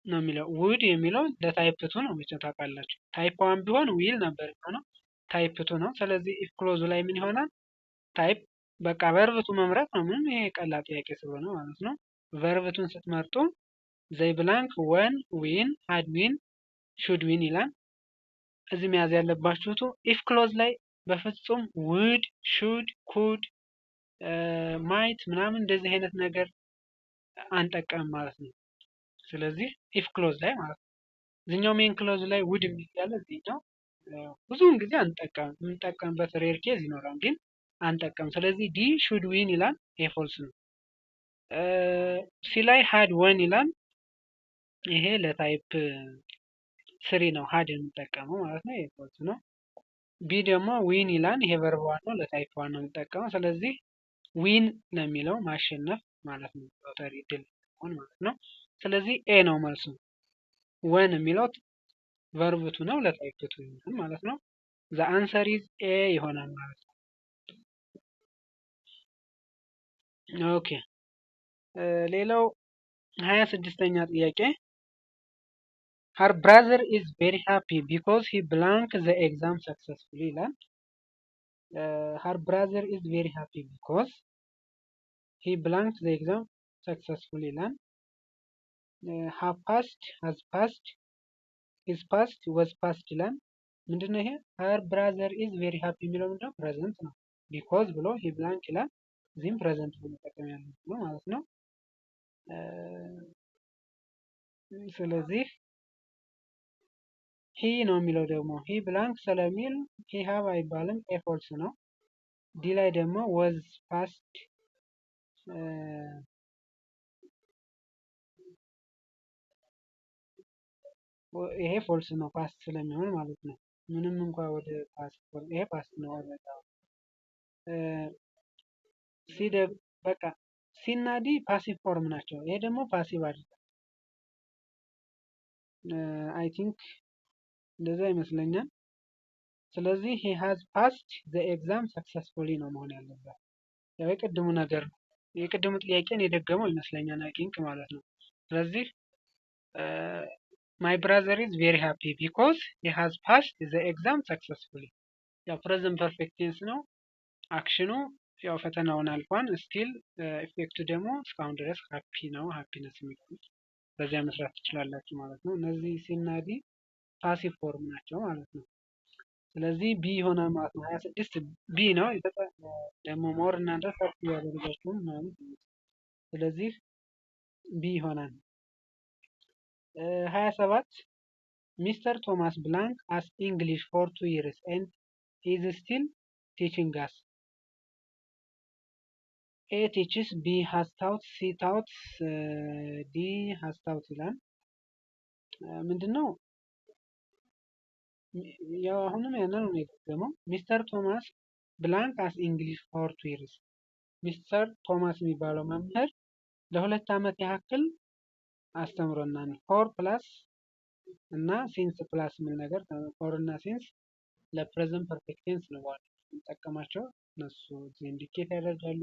ነው የሚለው። Would የሚለው ለ type 2 ነው መቼም ታውቃላችሁ። Type 1 ቢሆን will ነበር የሚሆነው። Type 2 ነው። ስለዚህ if clause ኡ ላይ ምን ይሆናል? Type በቃ verb two መምረጥ ነው። ምንም ይሄ ቀላል ጥያቄ ስለሆነ ማለት ነው። Verb two ን ስትመርጡ they blank won፣ win፣ had win፣ should win ይላል። እዚህ መያዝ ያለባችሁት if clause ላይ በፍጹም would፣ should፣ could፣ might ምናምን እንደዚህ አይነት ነገር አንጠቀምም ማለት ነው። ስለዚህ if clause ላይ ማለት ነው። እዚህኛው main clause ላይ would የሚል ያለ እዚህኛው ብዙውን ጊዜ አንጠቀምም። የምንጠቀምበት rare case ይኖራል ግን አንጠቀምም። ስለዚህ D should win ይላል። ይሄ false ነው። C ላይ had won ይላል። ይሄ ለ type 3 ነው had የምንጠቀመው ማለት ነው። ይሄ false ነው። B ደግሞ win ይላል። ይሄ verb 1 ነው፣ ለ type 1 ነው የምንጠቀመው። ስለዚህ win ለሚለው ማሸነፍ ማለት ነው። ሎተሪ ድል ማለት ነው። ስለዚህ A ነው መልሱ። Won የሚለው verb two ነው፣ ለ type two ይሆናል ማለት ነው። The answer is A ይሆናል ማለት ነው። Okay፣ ሌላው 26ኛ ጥያቄ፣ her brother is very happy because he blank the exam successfully ይላል። Her brother is very happy because he blank the exam successfully ይላል። Have passed፣ has passed፣ is passed፣ was passed ይላል። ምንድነው ይሄ? Her brother is very happy የሚለው ምንድነው? Present ነው። Because ብሎ he blank ይላል። እዚህም present ብሎ መጠቀም ያለብን ነው ማለት ነው። ስለዚህ he ነው የሚለው ደግሞ he blank ስለሚል he have አይባልም። A false ነው። D ላይ ደግሞ was passed፣ ይሄ false ነው past ስለሚሆን ማለት ነው። ምንም እንኳ ወደ past፣ ይሄ past ነው already። C በቃ C እና D passive form ናቸው። ይሄ ደግሞ passive አይደለም። I think እንደዛ ይመስለኛል። ስለዚህ he has passed the exam successfully ነው መሆን ያለበት። ያው የቅድሙ ነገር ነው። የቅድሙ ጥያቄን የደገመው ይመስለኛል I think ማለት ነው። ስለዚህ my brother is very happy because he has passed the exam successfully። ያው present perfect tense ነው። Action ኑ ያው ፈተናውን አልፏን፣ still effect ኡ ደግሞ እስካሁን ድረስ happy ነው። Happiness የሚለው በዚያ መስራት ትችላላችሁ ማለት ነው። እነዚህ C እና D passive form ናቸው ማለት ነው። ስለዚህ B ይሆናል ማለት ነው። 26 B ነው። ደግሞ more እናንተ search እያደረጋችሁ ምናምን፣ ስለዚህ B ይሆናል። 27፣ Mister Thomas blank us English for 2 years and is still teaching us። A teaches፣ B has taught፣ C taught፣ D has taught ይላል። ምንድን ነው? ያው አሁንም ያንን ነው የደገመው። Mister Thomas blank us English for 2 years። Mister Thomas የሚባለው መምህር ለ2 ዓመት ያክል አስተምሮናል። For plus እና since plus የሚል ነገር፣ for እና since ለ present perfect tense ነው በዋናነት የምንጠቀማቸው፣ እነሱ indicate ያደርጋሉ።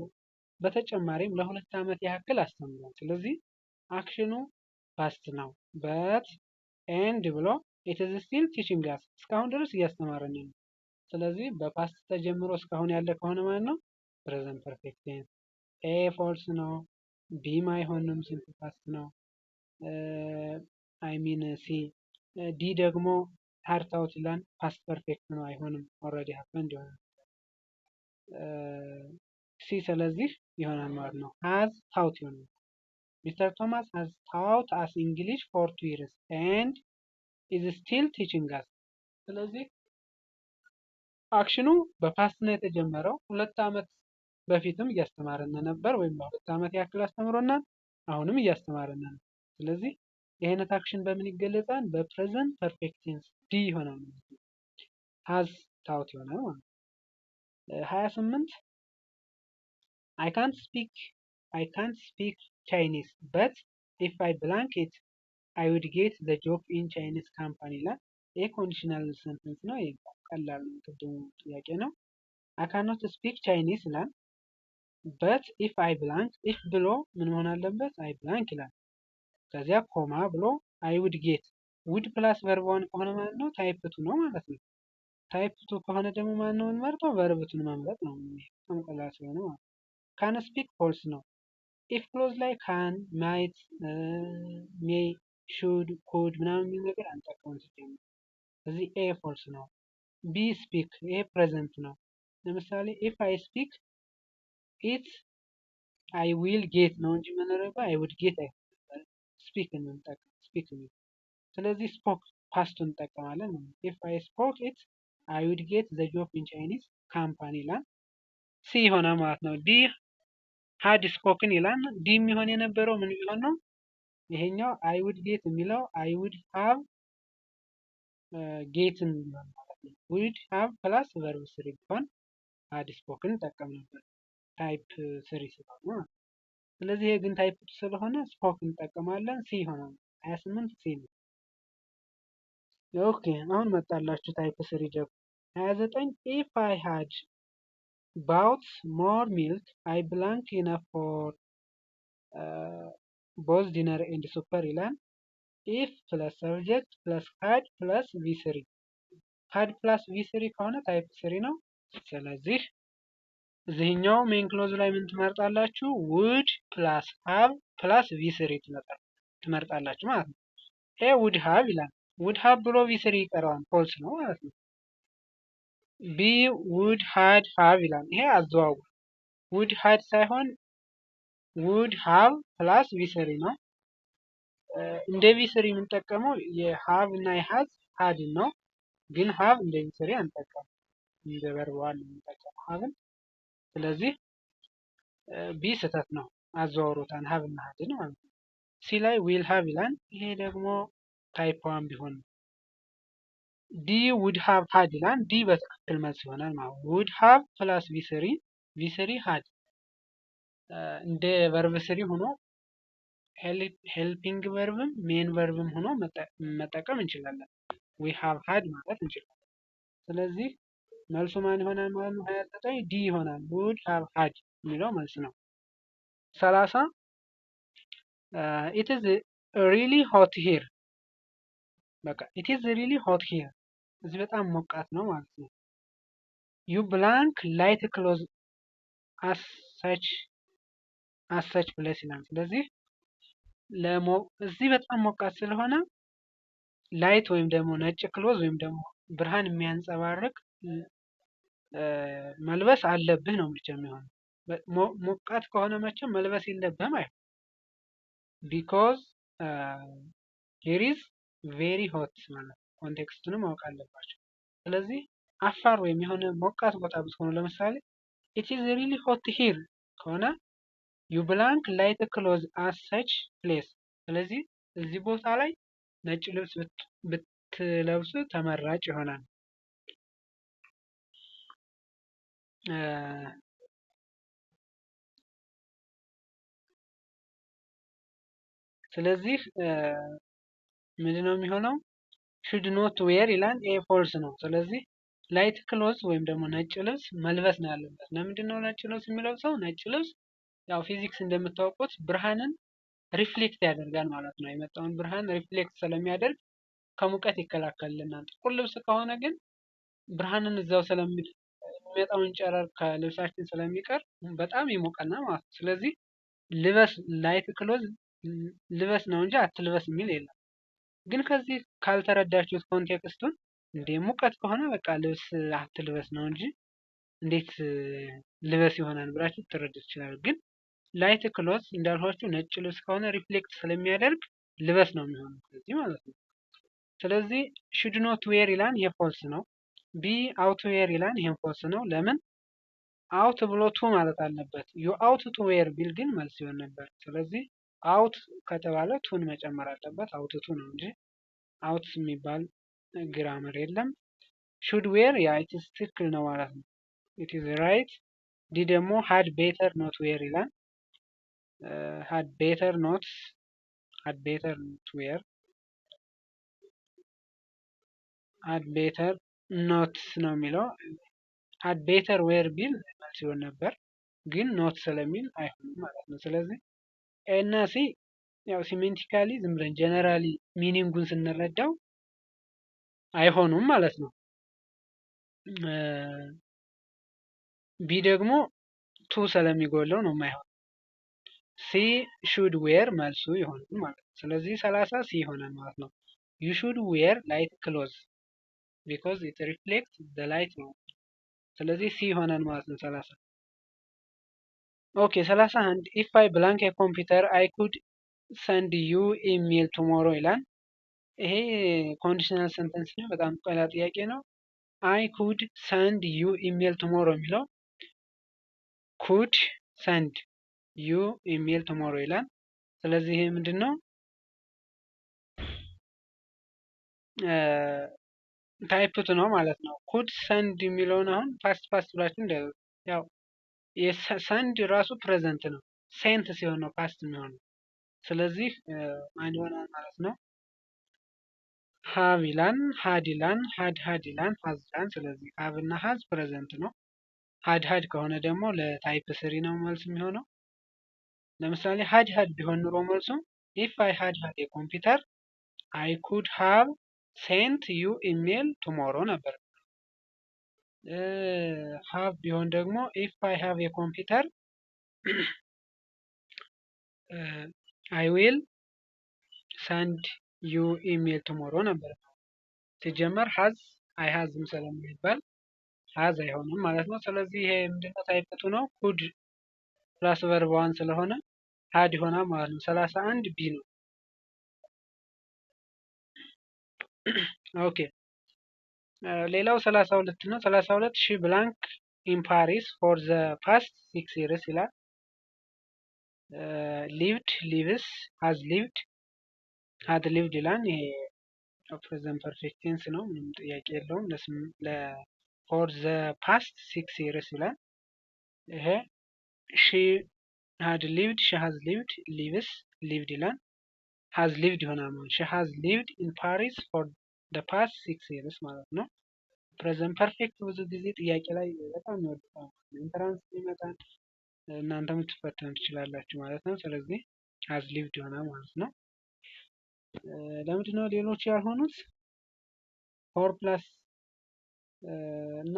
በተጨማሪም ለ2 ዓመት ያክል አስተምሯል። ስለዚህ action ኑ past ነው። But and ብሎ it is still teaching us፣ እስካሁን ድረስ እያስተማረን ነው። ስለዚህ በ past ተጀምሮ እስካሁን ያለ ከሆነ ማለት ነው present perfect tense። A false ነው። B ም አይሆንም፣ simple past ነው። I mean C። D ደግሞ had taught ይላል፣ past perfect ነው፣ አይሆንም፣ already happened ይሆናል። C ስለዚህ ይሆናል ማለት ነው። Has taught ይሆናል። Mister Thomas has taught us English for 2 years and is still teaching us። ስለዚህ action ኑ በ past ነው የተጀመረው። 2 ዓመት በፊትም እያስተማረን ነበር፣ ወይም ለ2 ዓመት ያክል አስተምሮናል። አሁንም እያስተማረን ነው። ስለዚህ ይህ አይነት action በምን ይገለጻል? በ present perfect tense D ይሆናል ማለት ነው። Has taught ይሆናል ማለት ነው። 28፣ አይ ካንት ስፒክ ቻይኒዝ በት ኢፍ አይ ብላንክ ኢት አይ ውድ ጌት ዘ ጆብ ኢን ቻይኒዝ ካምፓኒ ይላል። ይህ conditional sentence ነው። ይሄ ቀላል ነው። ቅድሙ ጥያቄ ነው። አይ ካኖት ስፒክ ቻይኒዝ ይላል። But if I blank፣ if ብሎ ምን መሆን አለበት? I blank ይላል። ከዚያ comma ብሎ I would get፣ would plus verb one ከሆነ ማለት ነው type two ነው ማለት ነው። Type two ከሆነ ደግሞ ማን ነው የምንመርጠው? Verb two ን መምረጥ ነው። በጣም ቀላል ስለሆነ ማለት ነው። Can speak false ነው። If clause ላይ can፣ might፣ may፣ should፣ could ምናምን የሚል ነገር አንጠቀምም ሲጀምር። እዚህ A false ነው። B speak፣ ይሄ present ነው። ለምሳሌ if I speak it I will get ነው እንጂ የምንረባው I would get አይሆንም። Speak እንጠቀም speak የሚል፣ ስለዚህ spoke past ኡን እንጠቀማለን ማለት ነው። If I spoke it I would get the job in Chinese company ይላል። C ይሆናል ማለት ነው። D had spoken ይላል። D የሚሆን የነበረው ምን ቢሆን ነው? ይሄኛው I would get የሚለው I would have gotten ቢሆን ማለት ነው። Would have plus verb three ቢሆን had spoken እንጠቀም ነበር type three ስለሆነ ማለት ነው። ስለዚህ ይሄ ግን type two ስለሆነ spoke እንጠቀማለን። C ይሆናል። 28 C ነው። Okay አሁን መጣላችሁ type three ደግሞ 29 if I had bought more milk I blank enough for both dinner and supper ይላል። If plus subject plus had plus V3፣ had plus V3 ከሆነ type three ነው። ስለዚህ እዚህኛው main clause ላይ ምን ትመርጣላችሁ? Would plus have plus V3 ትመርጣላችሁ ማለት ነው። A would have ይላል። Would have ብሎ V3 ይቀረዋል፣ false ነው ማለት ነው። B would had have ይላል። ይሄ አዘዋውር would had ሳይሆን would have plus V3 ነው። እንደ V3 የምንጠቀመው የ have እና የ has had ን ነው። ግን have እንደ V3 አንጠቀምም። እንደ verb one ነው የምንጠቀመው have ን። ስለዚህ B ስህተት ነው። አዘዋውሮታን have እና had ን ማለት ነው። C ላይ will have ይላል። ይሄ ደግሞ type one ቢሆን ነው። D would have had ይላል። D በትክክል መልስ ይሆናል ማለት ነው። Would have plus V3፣ V3 had እንደ verb three ሆኖ helping verb ም main verb ም ሆኖ መጠቀም እንችላለን። We have had ማለት እንችላለን። ስለዚህ መልሱ ማን ይሆናል ማለት ነው? 29 D ይሆናል። Would have had የሚለው መልስ ነው። 30 it is really hot here፣ በቃ it is really hot here፣ እዚህ በጣም ሞቃት ነው ማለት ነው። You blank light clothes at such place ይላል። ስለዚህ እዚህ በጣም ሞቃት ስለሆነ light ወይም ደግሞ ነጭ clothes ወይም ደግሞ ብርሃን የሚያንጸባርቅ መልበስ አለብህ ነው መቼም የሚሆነው። ሞቃት ከሆነ መቼም መልበስ የለብህም አይሆን፣ because here is very hot ማለት ነው። Context ኡንም ማወቅ አለባቸው። ስለዚህ አፋር ወይም የሆነ ሞቃት ቦታ ብትሆኑ፣ ለምሳሌ it is really hot here ከሆነ you blank light clothes at such place። ስለዚህ እዚህ ቦታ ላይ ነጭ ልብስ ብትለብሱ ተመራጭ ይሆናል። ስለዚህ ምንድነው የሚሆነው? Should not wear ይላል። ኤ false ነው። ስለዚህ light clothes ወይም ደግሞ ነጭ ልብስ መልበስ ነው ያለበት። ለምንድን ነው ነጭ ልብስ የሚለብሰው? ነጭ ልብስ ያው ፊዚክስ እንደምታውቁት ብርሃንን reflect ያደርጋል ማለት ነው። የመጣውን ብርሃን reflect ስለሚያደርግ ከሙቀት ይከላከልልናል። ጥቁር ልብስ ከሆነ ግን ብርሃንን እዛው የሚመጣውን ጨረር ከልብሳችን ስለሚቀር በጣም ይሞቀናል ማለት ነው። ስለዚህ ልበስ፣ light clothes ልበስ ነው እንጂ አትልበስ የሚል የለም። ግን ከዚህ ካልተረዳችሁት context ኡን እንዴ ሙቀት ከሆነ በቃ ልብስ አትልበስ ነው እንጂ እንዴት ልበስ ይሆናል ብላችሁ ትረዱ ትችላላችሁ። ግን light clothes እንዳልኳችሁ ነጭ ልብስ ከሆነ reflect ስለሚያደርግ ልበስ ነው የሚሆነው ስለዚህ ማለት ነው። ስለዚህ should not wear ይላል፣ ይሄ false ነው። B ought wear ይላል፣ ይሄም false ነው። ለምን ought ብሎ to ማለት አለበት። You ought to wear ቢል ግን መልስ ይሆን ነበር። ስለዚህ ought ከተባለ to ን መጨመር አለበት። Ought to ነው እንጂ ought የሚባል grammar የለም። Should wear yeah it's ትክክል ነው ማለት ነው። It is right። D ደግሞ had better not wear ይላል። Had better not wear፣ had better not ነው የሚለው። Had better wear ቢል መልስ ይሆን ነበር፣ ግን not ስለሚል አይሆንም ማለት ነው። ስለዚህ A እና C ያው semantically ዝም ብለን generally meaning ኡን ስንረዳው አይሆኑም ማለት ነው። B ደግሞ to ስለሚጎለው ነው የማይሆን። C should wear መልሱ ይሆናል ማለት ነው። ስለዚህ 30 C ይሆናል ማለት ነው። You should wear light clothes because it reflect the light ነው። ስለዚህ C ይሆናል ማለት ነው 30። Okay 31 if I blank a computer I could send you email tomorrow ይላል። ይሄ conditional sentence ነው። በጣም ቀላል ጥያቄ ነው። I could send you email tomorrow የሚለው could send you email tomorrow ይላል። ስለዚህ ይሄ ምንድን ነው? Type two ነው ማለት ነው። Could send የሚለውን አሁን past past ብላችሁ እንደ ያው የ send ራሱ present ነው። Sent ሲሆን ነው past የሚሆነው። ስለዚህ ማን ይሆናል ማለት ነው? Have ይላል፣ had ይላል፣ had had ይላል፣ has ይላል። ስለዚህ have እና has present ነው። Had had ከሆነ ደግሞ ለ type three ነው መልስ የሚሆነው። ለምሳሌ had had ቢሆን ኑሮ መልሱ if I had had a computer, I could have sent you email tomorrow ነበር። Have ቢሆን ደግሞ if I have a computer, I will send you email tomorrow ነበር። ሲጀመር has አይሃዝም ስለማይባል has አይሆንም ማለት ነው። ስለዚህ ይሄ ምንድነው? Type two ነው። Could plus verb one ስለሆነ had ይሆናል ማለት ነው። 31 B ነው። Okay, ሌላው 32 ነው። 32, she blank in Paris for the past 6 years ይላል። Lived, lives, has lived, had lived ይላል። ይሄ present perfect tense ነው። ምንም ጥያቄ የለውም። For the past 6 years ይላል። ይሄ she had lived, she has lived, lives, lived ይላል። Has lived ይሆናል ማለት she has lived in Paris for the past 6 years ማለት ነው። Present perfect ብዙ ጊዜ ጥያቄ ላይ በጣም ይወዱታል። Entrance ይመጣል፣ እናንተም ልትፈተኑ ትችላላችሁ ማለት ነው። ስለዚህ has lived ይሆናል ማለት ነው። ለምንድን ነው ሌሎች ያልሆኑት? For plus እና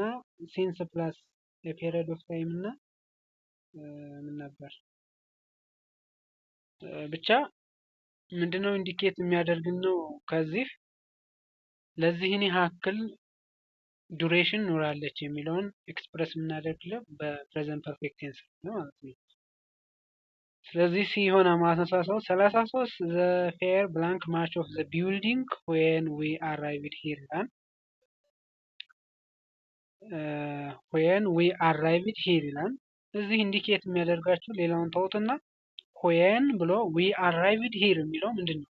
since plus የ period of time እና ምን ነበር ብቻ ምንድነው indicate የሚያደርግን ነው ከዚህ ለዚህን ያክል duration ኖራለች የሚለውን express የምናደርግለት በ present perfect tense ነው ማለት ነው። ስለዚህ C ይሆናል ማለት ነው። 33, the fire blank much of the building when we arrived here ይላል። When we arrived here ይላል። እዚህ indicate የሚያደርጋችሁ ሌላውን ተውትና when ብሎ we arrived here የሚለው ምንድን ነው?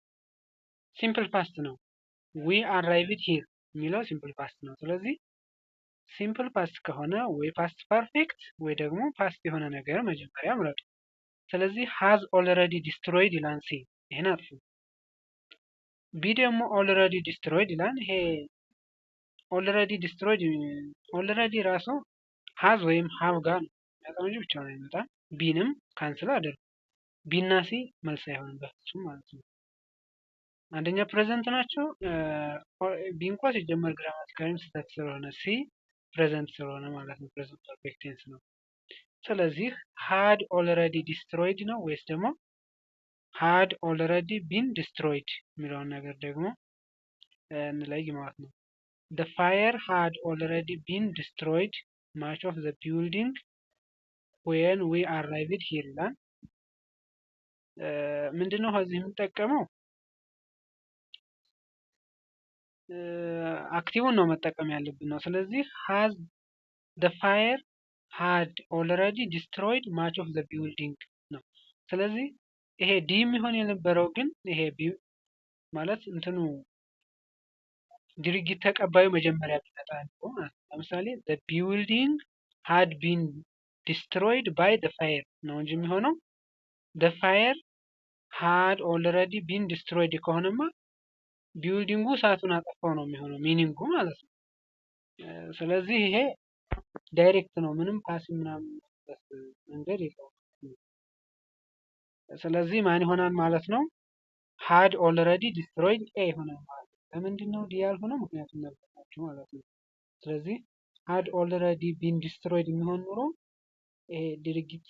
Simple past ነው። We arrived here የሚለው simple past ነው። ስለዚህ simple past ከሆነ ወይ past perfect ወይ ደግሞ past የሆነ ነገር መጀመሪያ ምረጡ። ስለዚህ has already destroyed ይላል C፣ ይሄን አጥፉ። B ደግሞ already destroyed ይላል። ይሄ already destroyed already ራሱ has ወይም have ጋር ነው የሚመጣው እንጂ ብቻውን አይመጣም። B ንም cancel አድርጉ። B እና C መልስ አይሆንም በፍጹም ማለት ነው። አንደኛ present ናቸው። B እንኳ ሲጀመር grammatically ም ስህተት ስለሆነ C present ስለሆነ ማለት ነው። Present perfect tense ነው። ስለዚህ had already destroyed ነው ወይስ ደግሞ had already been destroyed የሚለውን ነገር ደግሞ እንለይ ማለት ነው። The fire had already been destroyed much of the building when we arrived here ይላል። ምንድነው ከዚህ የምንጠቀመው? Active ን ነው መጠቀም ያለብን ነው። ስለዚህ has the fire had already destroyed much of the building ነው። ስለዚህ ይሄ D የሚሆን የነበረው ግን ይሄ ማለት እንትኑ ድርጊት ተቀባዩ መጀመሪያ ቢመጣ ነው ማለት ነው። ለምሳሌ the building had been destroyed by the fire ነው እንጂ የሚሆነው the fire had already been destroyed ከሆነማ building ኡ እሳቱን አጠፋው ነው የሚሆነው meaning ኡ ማለት ነው። ስለዚህ ይሄ direct ነው፣ ምንም passive ምናምን መንገድ የለውም። ስለዚህ ማን ይሆናል ማለት ነው? Had already destroyed A ይሆናል ማለት ነው። ለምንድን ነው D ያልሆነው? ምክንያቱም ነገርኳችሁ ማለት ነው። ስለዚህ had already been destroyed የሚሆን ኑሮ ይሄ ድርጊት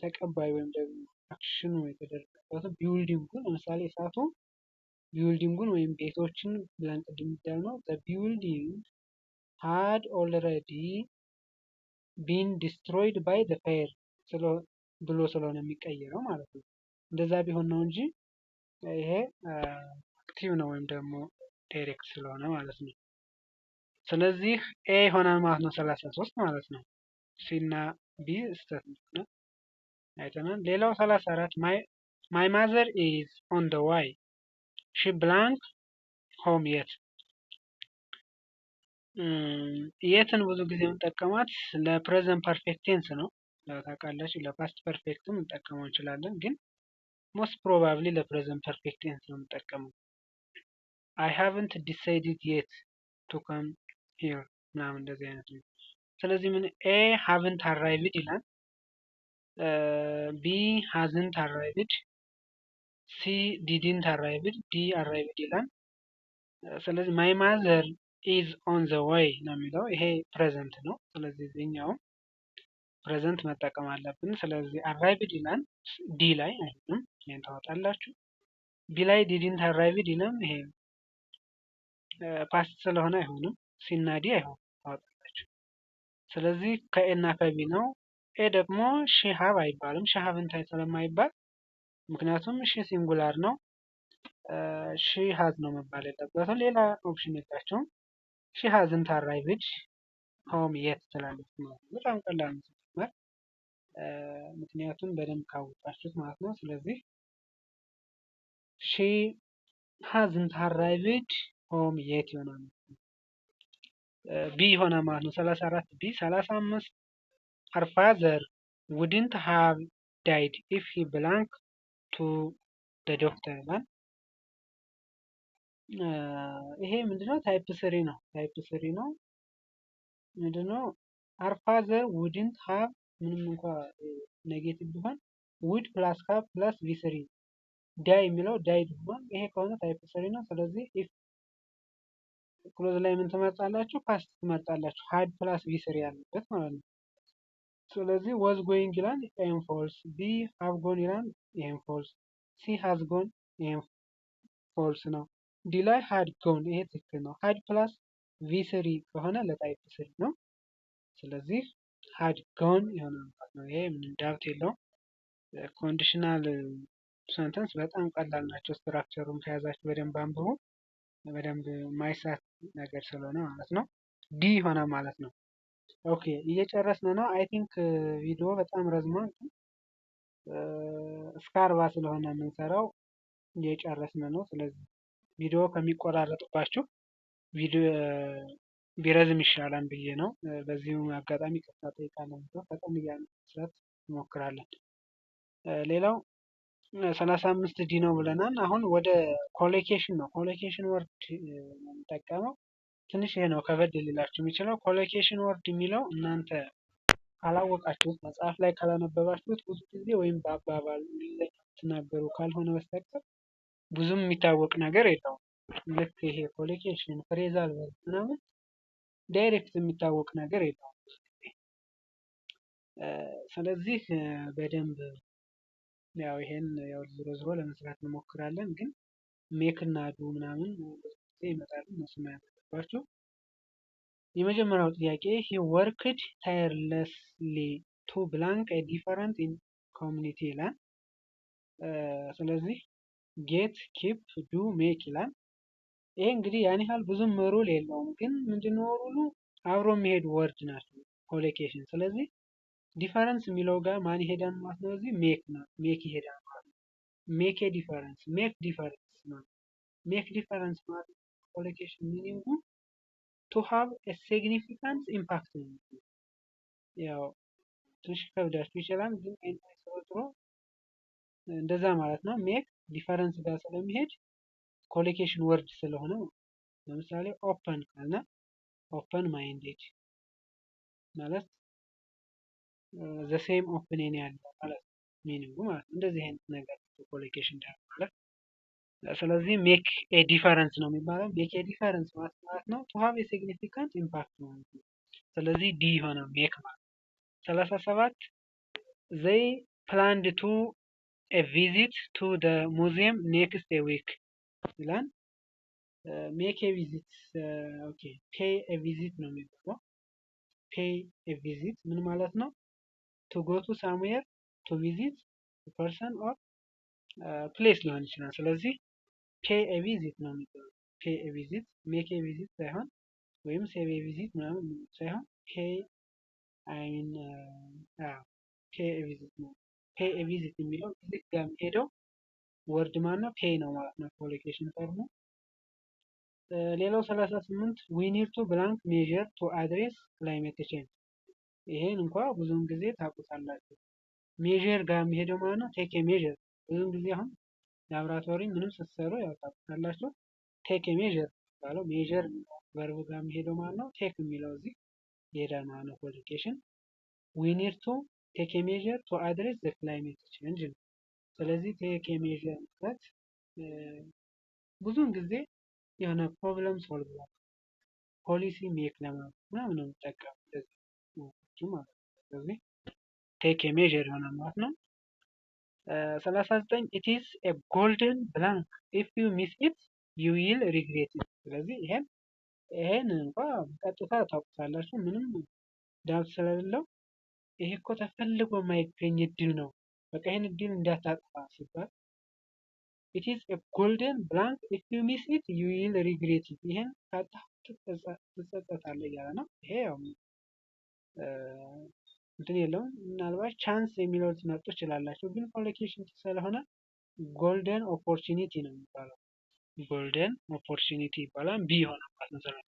ተቀባይ ወይም ደግሞ action ኑ የተደረገበት building ኡ ለምሳሌ እሳቱ building ኡን ወይም ቤቶችን ብለን ቅድም እንዳልነው the building had already been destroyed by the fire ብሎ ስለሆነ የሚቀየረው ማለት ነው። እንደዛ ቢሆን ነው እንጂ ይሄ active ነው ወይም ደግሞ direct ስለሆነ ማለት ነው። ስለዚህ A ይሆናል ማለት ነው 33 ማለት ነው። C እና B ስህተት እንደሆነ አይተናል። ሌላው 34, my mother is on the way, she blank home yet። Yet ን ብዙ ጊዜ የምንጠቀማት ለ present perfect tense ነው። ታውቃላችሁ፣ ለ past perfect ም እንጠቀመው እንችላለን፣ ግን most probably ለ present perfect tense ነው የምንጠቀመው። I haven't decided yet to come here ምናምን እንደዚህ አይነት ነው። ስለዚህ ምን A haven't arrived ይላል፣ B hasn't arrived፣ C didn't arrived፣ D arrived ይላል። ስለዚህ my mother is on the way ነው የሚለው፣ ይሄ present ነው። ስለዚህ እዚህኛውም present መጠቀም አለብን። ስለዚህ arrived ይላል፣ D ላይ አይሆንም፣ ይሄን ታወጣላችሁ። B ላይ didn't arrived ይላል፣ ይሄ past ስለሆነ አይሆንም። C እና D አይሆንም፣ ታወጣላችሁ። ስለዚህ ከ A እና ከ B ነው። A ደግሞ she have አይባልም፣ she haven't ስለማይባል፣ ምክንያቱም she singular ነው። She has ነው መባል የለበትም። ሌላ option የላቸውም። She hasn't arrived home yet ትላለች ማለት ነው። በጣም ቀላል ነው ሲጀመር፣ ምክንያቱም በደንብ ካወቃችሁት ማለት ነው። ስለዚህ she hasn't arrived home yet ይሆናል፣ B ይሆናል ማለት ነው። 34 B። 35 her father wouldn't have died if he blank to the doctor ይላል። ይሄ ምንድነው? Type three ነው። Type three ነው። ምንድነው? Her father wouldn't have ምንም እንኳ negative ቢሆን would plus have plus V3፣ die የሚለው died ሆኗል። ይሄ ከሆነ type three ነው። ስለዚህ if clause ላይ ምን ትመርጣላችሁ? Past ትመርጣላችሁ። Had plus V3 ያለበት ማለት ነው። ስለዚህ was going ይላል፣ ይሄም false። B have gone ይላል፣ ይሄም false። C has gone፣ ይሄም false ነው። D ላይ had gone፣ ይሄ ትክክል ነው። Had plus V3 ከሆነ ለ type three ነው። ስለዚህ had gone ይሆናል ማለት ነው። ይሄ ምንም doubt የለውም። Conditional sentence በጣም ቀላል ናቸው። Structure ኡን ከያዛችሁ በደንብ አንብቡ። በደንብ ማይሳት ነገር ስለሆነ ማለት ነው። D ይሆናል ማለት ነው። Okay፣ እየጨረስን ነው። I think ቪዲዮ በጣም ረዝሟል። እስከ 40 ስለሆነ የምንሰራው እየጨረስን ነው። ስለዚህ ቪዲዮ ከሚቆራረጥባችሁ ቪዲዮ ቢረዝም ይሻላል ብዬ ነው። በዚሁ አጋጣሚ ይቅርታ ጠይቃለሁ። ፈጠን እያልን መስራት እንሞክራለን። ሌላው 35 D ነው ብለናል። አሁን ወደ collocation ነው። Collocation word ነው የምንጠቀመው። ትንሽ ይሄ ነው ከበድ ሊላችሁ የሚችለው። Collocation word የሚለው እናንተ ካላወቃችሁት፣ መጽሐፍ ላይ ካላነበባችሁት ብዙ ጊዜ ወይም በአባባል እንግሊዝኛ የምትናገሩ ካልሆነ በስተቀር ብዙም የሚታወቅ ነገር የለውም። ልክ ይሄ collocation፣ phrasal verb ምናምን direct የሚታወቅ ነገር የለውም ብዙ ጊዜ። ስለዚህ በደንብ ያው ይሄን ያው ዞሮ ዞሮ ለመስራት እንሞክራለን። ግን make እና do ምናምን ብዙ ጊዜ ይመጣሉ፣ እነሱ ማየት አለባችሁ። የመጀመሪያው ጥያቄ he worked tirelessly to blank a difference in community ይላል። ስለዚህ get፣ keep፣ do፣ make ይላል። ይሄ እንግዲህ ያን ያህል ብዙም rule የለውም፣ ግን ምንድነው rule ኡ? አብሮ የሚሄዱ word ናቸው collocation። ስለዚህ difference የሚለው ጋር ማን ይሄዳል ማለት ነው? እዚህ make ነው፣ make ይሄዳል ማለት ነው። Make a difference፣ make difference ማለት፣ make difference ማለት collocation meaning ኡ to have a significant impact ነው። ያው ትንሽ ከብዳችሁ ይችላል፣ ግን ዞሮ ዞሮ እንደዛ ማለት ነው። Make difference ጋር ስለሚሄድ collocation word ስለሆነ፣ ለምሳሌ open ካልነ open minded ማለት the same opinion ያለው ማለት ነው meaning ኡ ማለት ነው። እንደዚህ አይነት ነገር collocation ማለት። ስለዚህ make a difference ነው የሚባለው። Make a difference ማለት ነው to have a significant impact ማለት ነው። ስለዚህ D የሆነ make ማለት። 37 they planned to a visit to the museum next a week ይላል። Make a visit፣ okay፣ pay a visit ነው የሚባለው። Pay a visit ምን ማለት ነው? To go to somewhere to visit person or place ሊሆን ይችላል። ስለዚህ pay a visit ነው የሚባለው። Pay a visit፣ make a visit ሳይሆን ወይም save a visit ምናምን ሳይሆን pay፣ I mean pay a visit ነው። Pay a visit የሚለው visit ጋር የሚሄደው word ማን ነው? Pay ነው ማለት ነው collocation term ኡ። ሌላው 38 we need to blank measure to address climate change። ይሄን እንኳ ብዙውን ጊዜ ታውቁታላችሁ። Measure ጋር የሚሄደው ማለት ነው take measure። ብዙውን ጊዜ አሁን ላብራቶሪ ምንም ስትሰሩ ያው ታውቁታላችሁ። Take measure ነው የሚባለው። Take measure ማለት Take measure የሚባለው measure verb ጋር የሚሄደው ማለት ነው። Take የሚለው እዚህ ይሄዳል ማለት ነው። Collocation we need to take measure to address the climate change ነው። ስለዚህ take measure ማለት ብዙውን ጊዜ የሆነ problem solve policy make ለማድረግ ምናምን ነው የምንጠቀመው እንደዚህ ማለት ነው። ስለዚህ take measure ይሆናል ማለት ነው። 39, it is a golden blank, if you miss it you will regret it። ስለዚህ ይሄን እንኳ ቀጥታ ታውቁታላችሁ፣ ምንም ዳውት ስለሌለው። ይሄ እኮ ተፈልጎ የማይገኝ እድል ነው። በቃ ይሄን እድል እንዳታጥፋ ሲባል it is a golden blank, if you miss it you will regret it። ይሄን ካጣህ ትጸጸታለህ እያለ ነው። ይሄ ያው እንትን የለውም። ምናልባት chance የሚለው ልትመርጡ ትችላላችሁ፣ ግን collocation ስለሆነ golden opportunity ነው የሚባለው። Golden opportunity ይባላል። B ይሆናል ማለት ነው።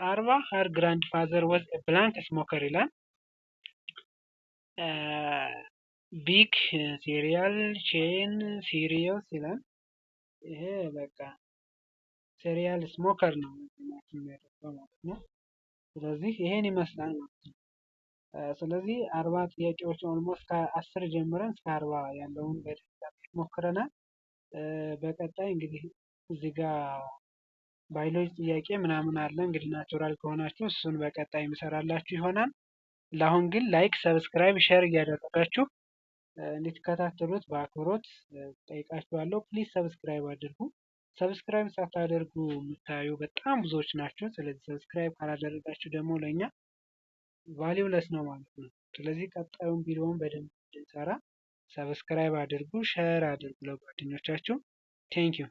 40, her grandfather was blank smoker ይላል። Big, serial, chain, serious ይላል። ይሄ በቃ serial smoker ነው የሚያደርገው ማለት ነው። ስለዚህ ይሄን ይመስላል ማለት ነው። ስለዚህ 40 ጥያቄዎች almost ከ10 ጀምረን እስከ 40 ያለውን በደንብ ሞክረናል። በቀጣይ እንግዲህ እዚህ ጋር ባዮሎጂ ጥያቄ ምናምን አለ፣ እንግዲህ natural ከሆናችሁ እሱን በቀጣይ የምሰራላችሁ ይሆናል። ለአሁን ግን like፣ subscribe፣ share እያደረጋችሁ እንድትከታተሉት በአክብሮት ጠይቃችኋለሁ። Please subscribe አድርጉ። Subscribe ሳታደርጉ የምታዩ በጣም ብዙዎች ናቸው። ስለዚህ subscribe ካላደረጋችሁ ደግሞ ለእኛ valueless ነው ማለት ነው። ስለዚህ ቀጣዩን ቪዲዮውን በደንብ እንድንሰራ subscribe አድርጉ፣ share አድርጉ ለጓደኞቻችሁ። Thank you.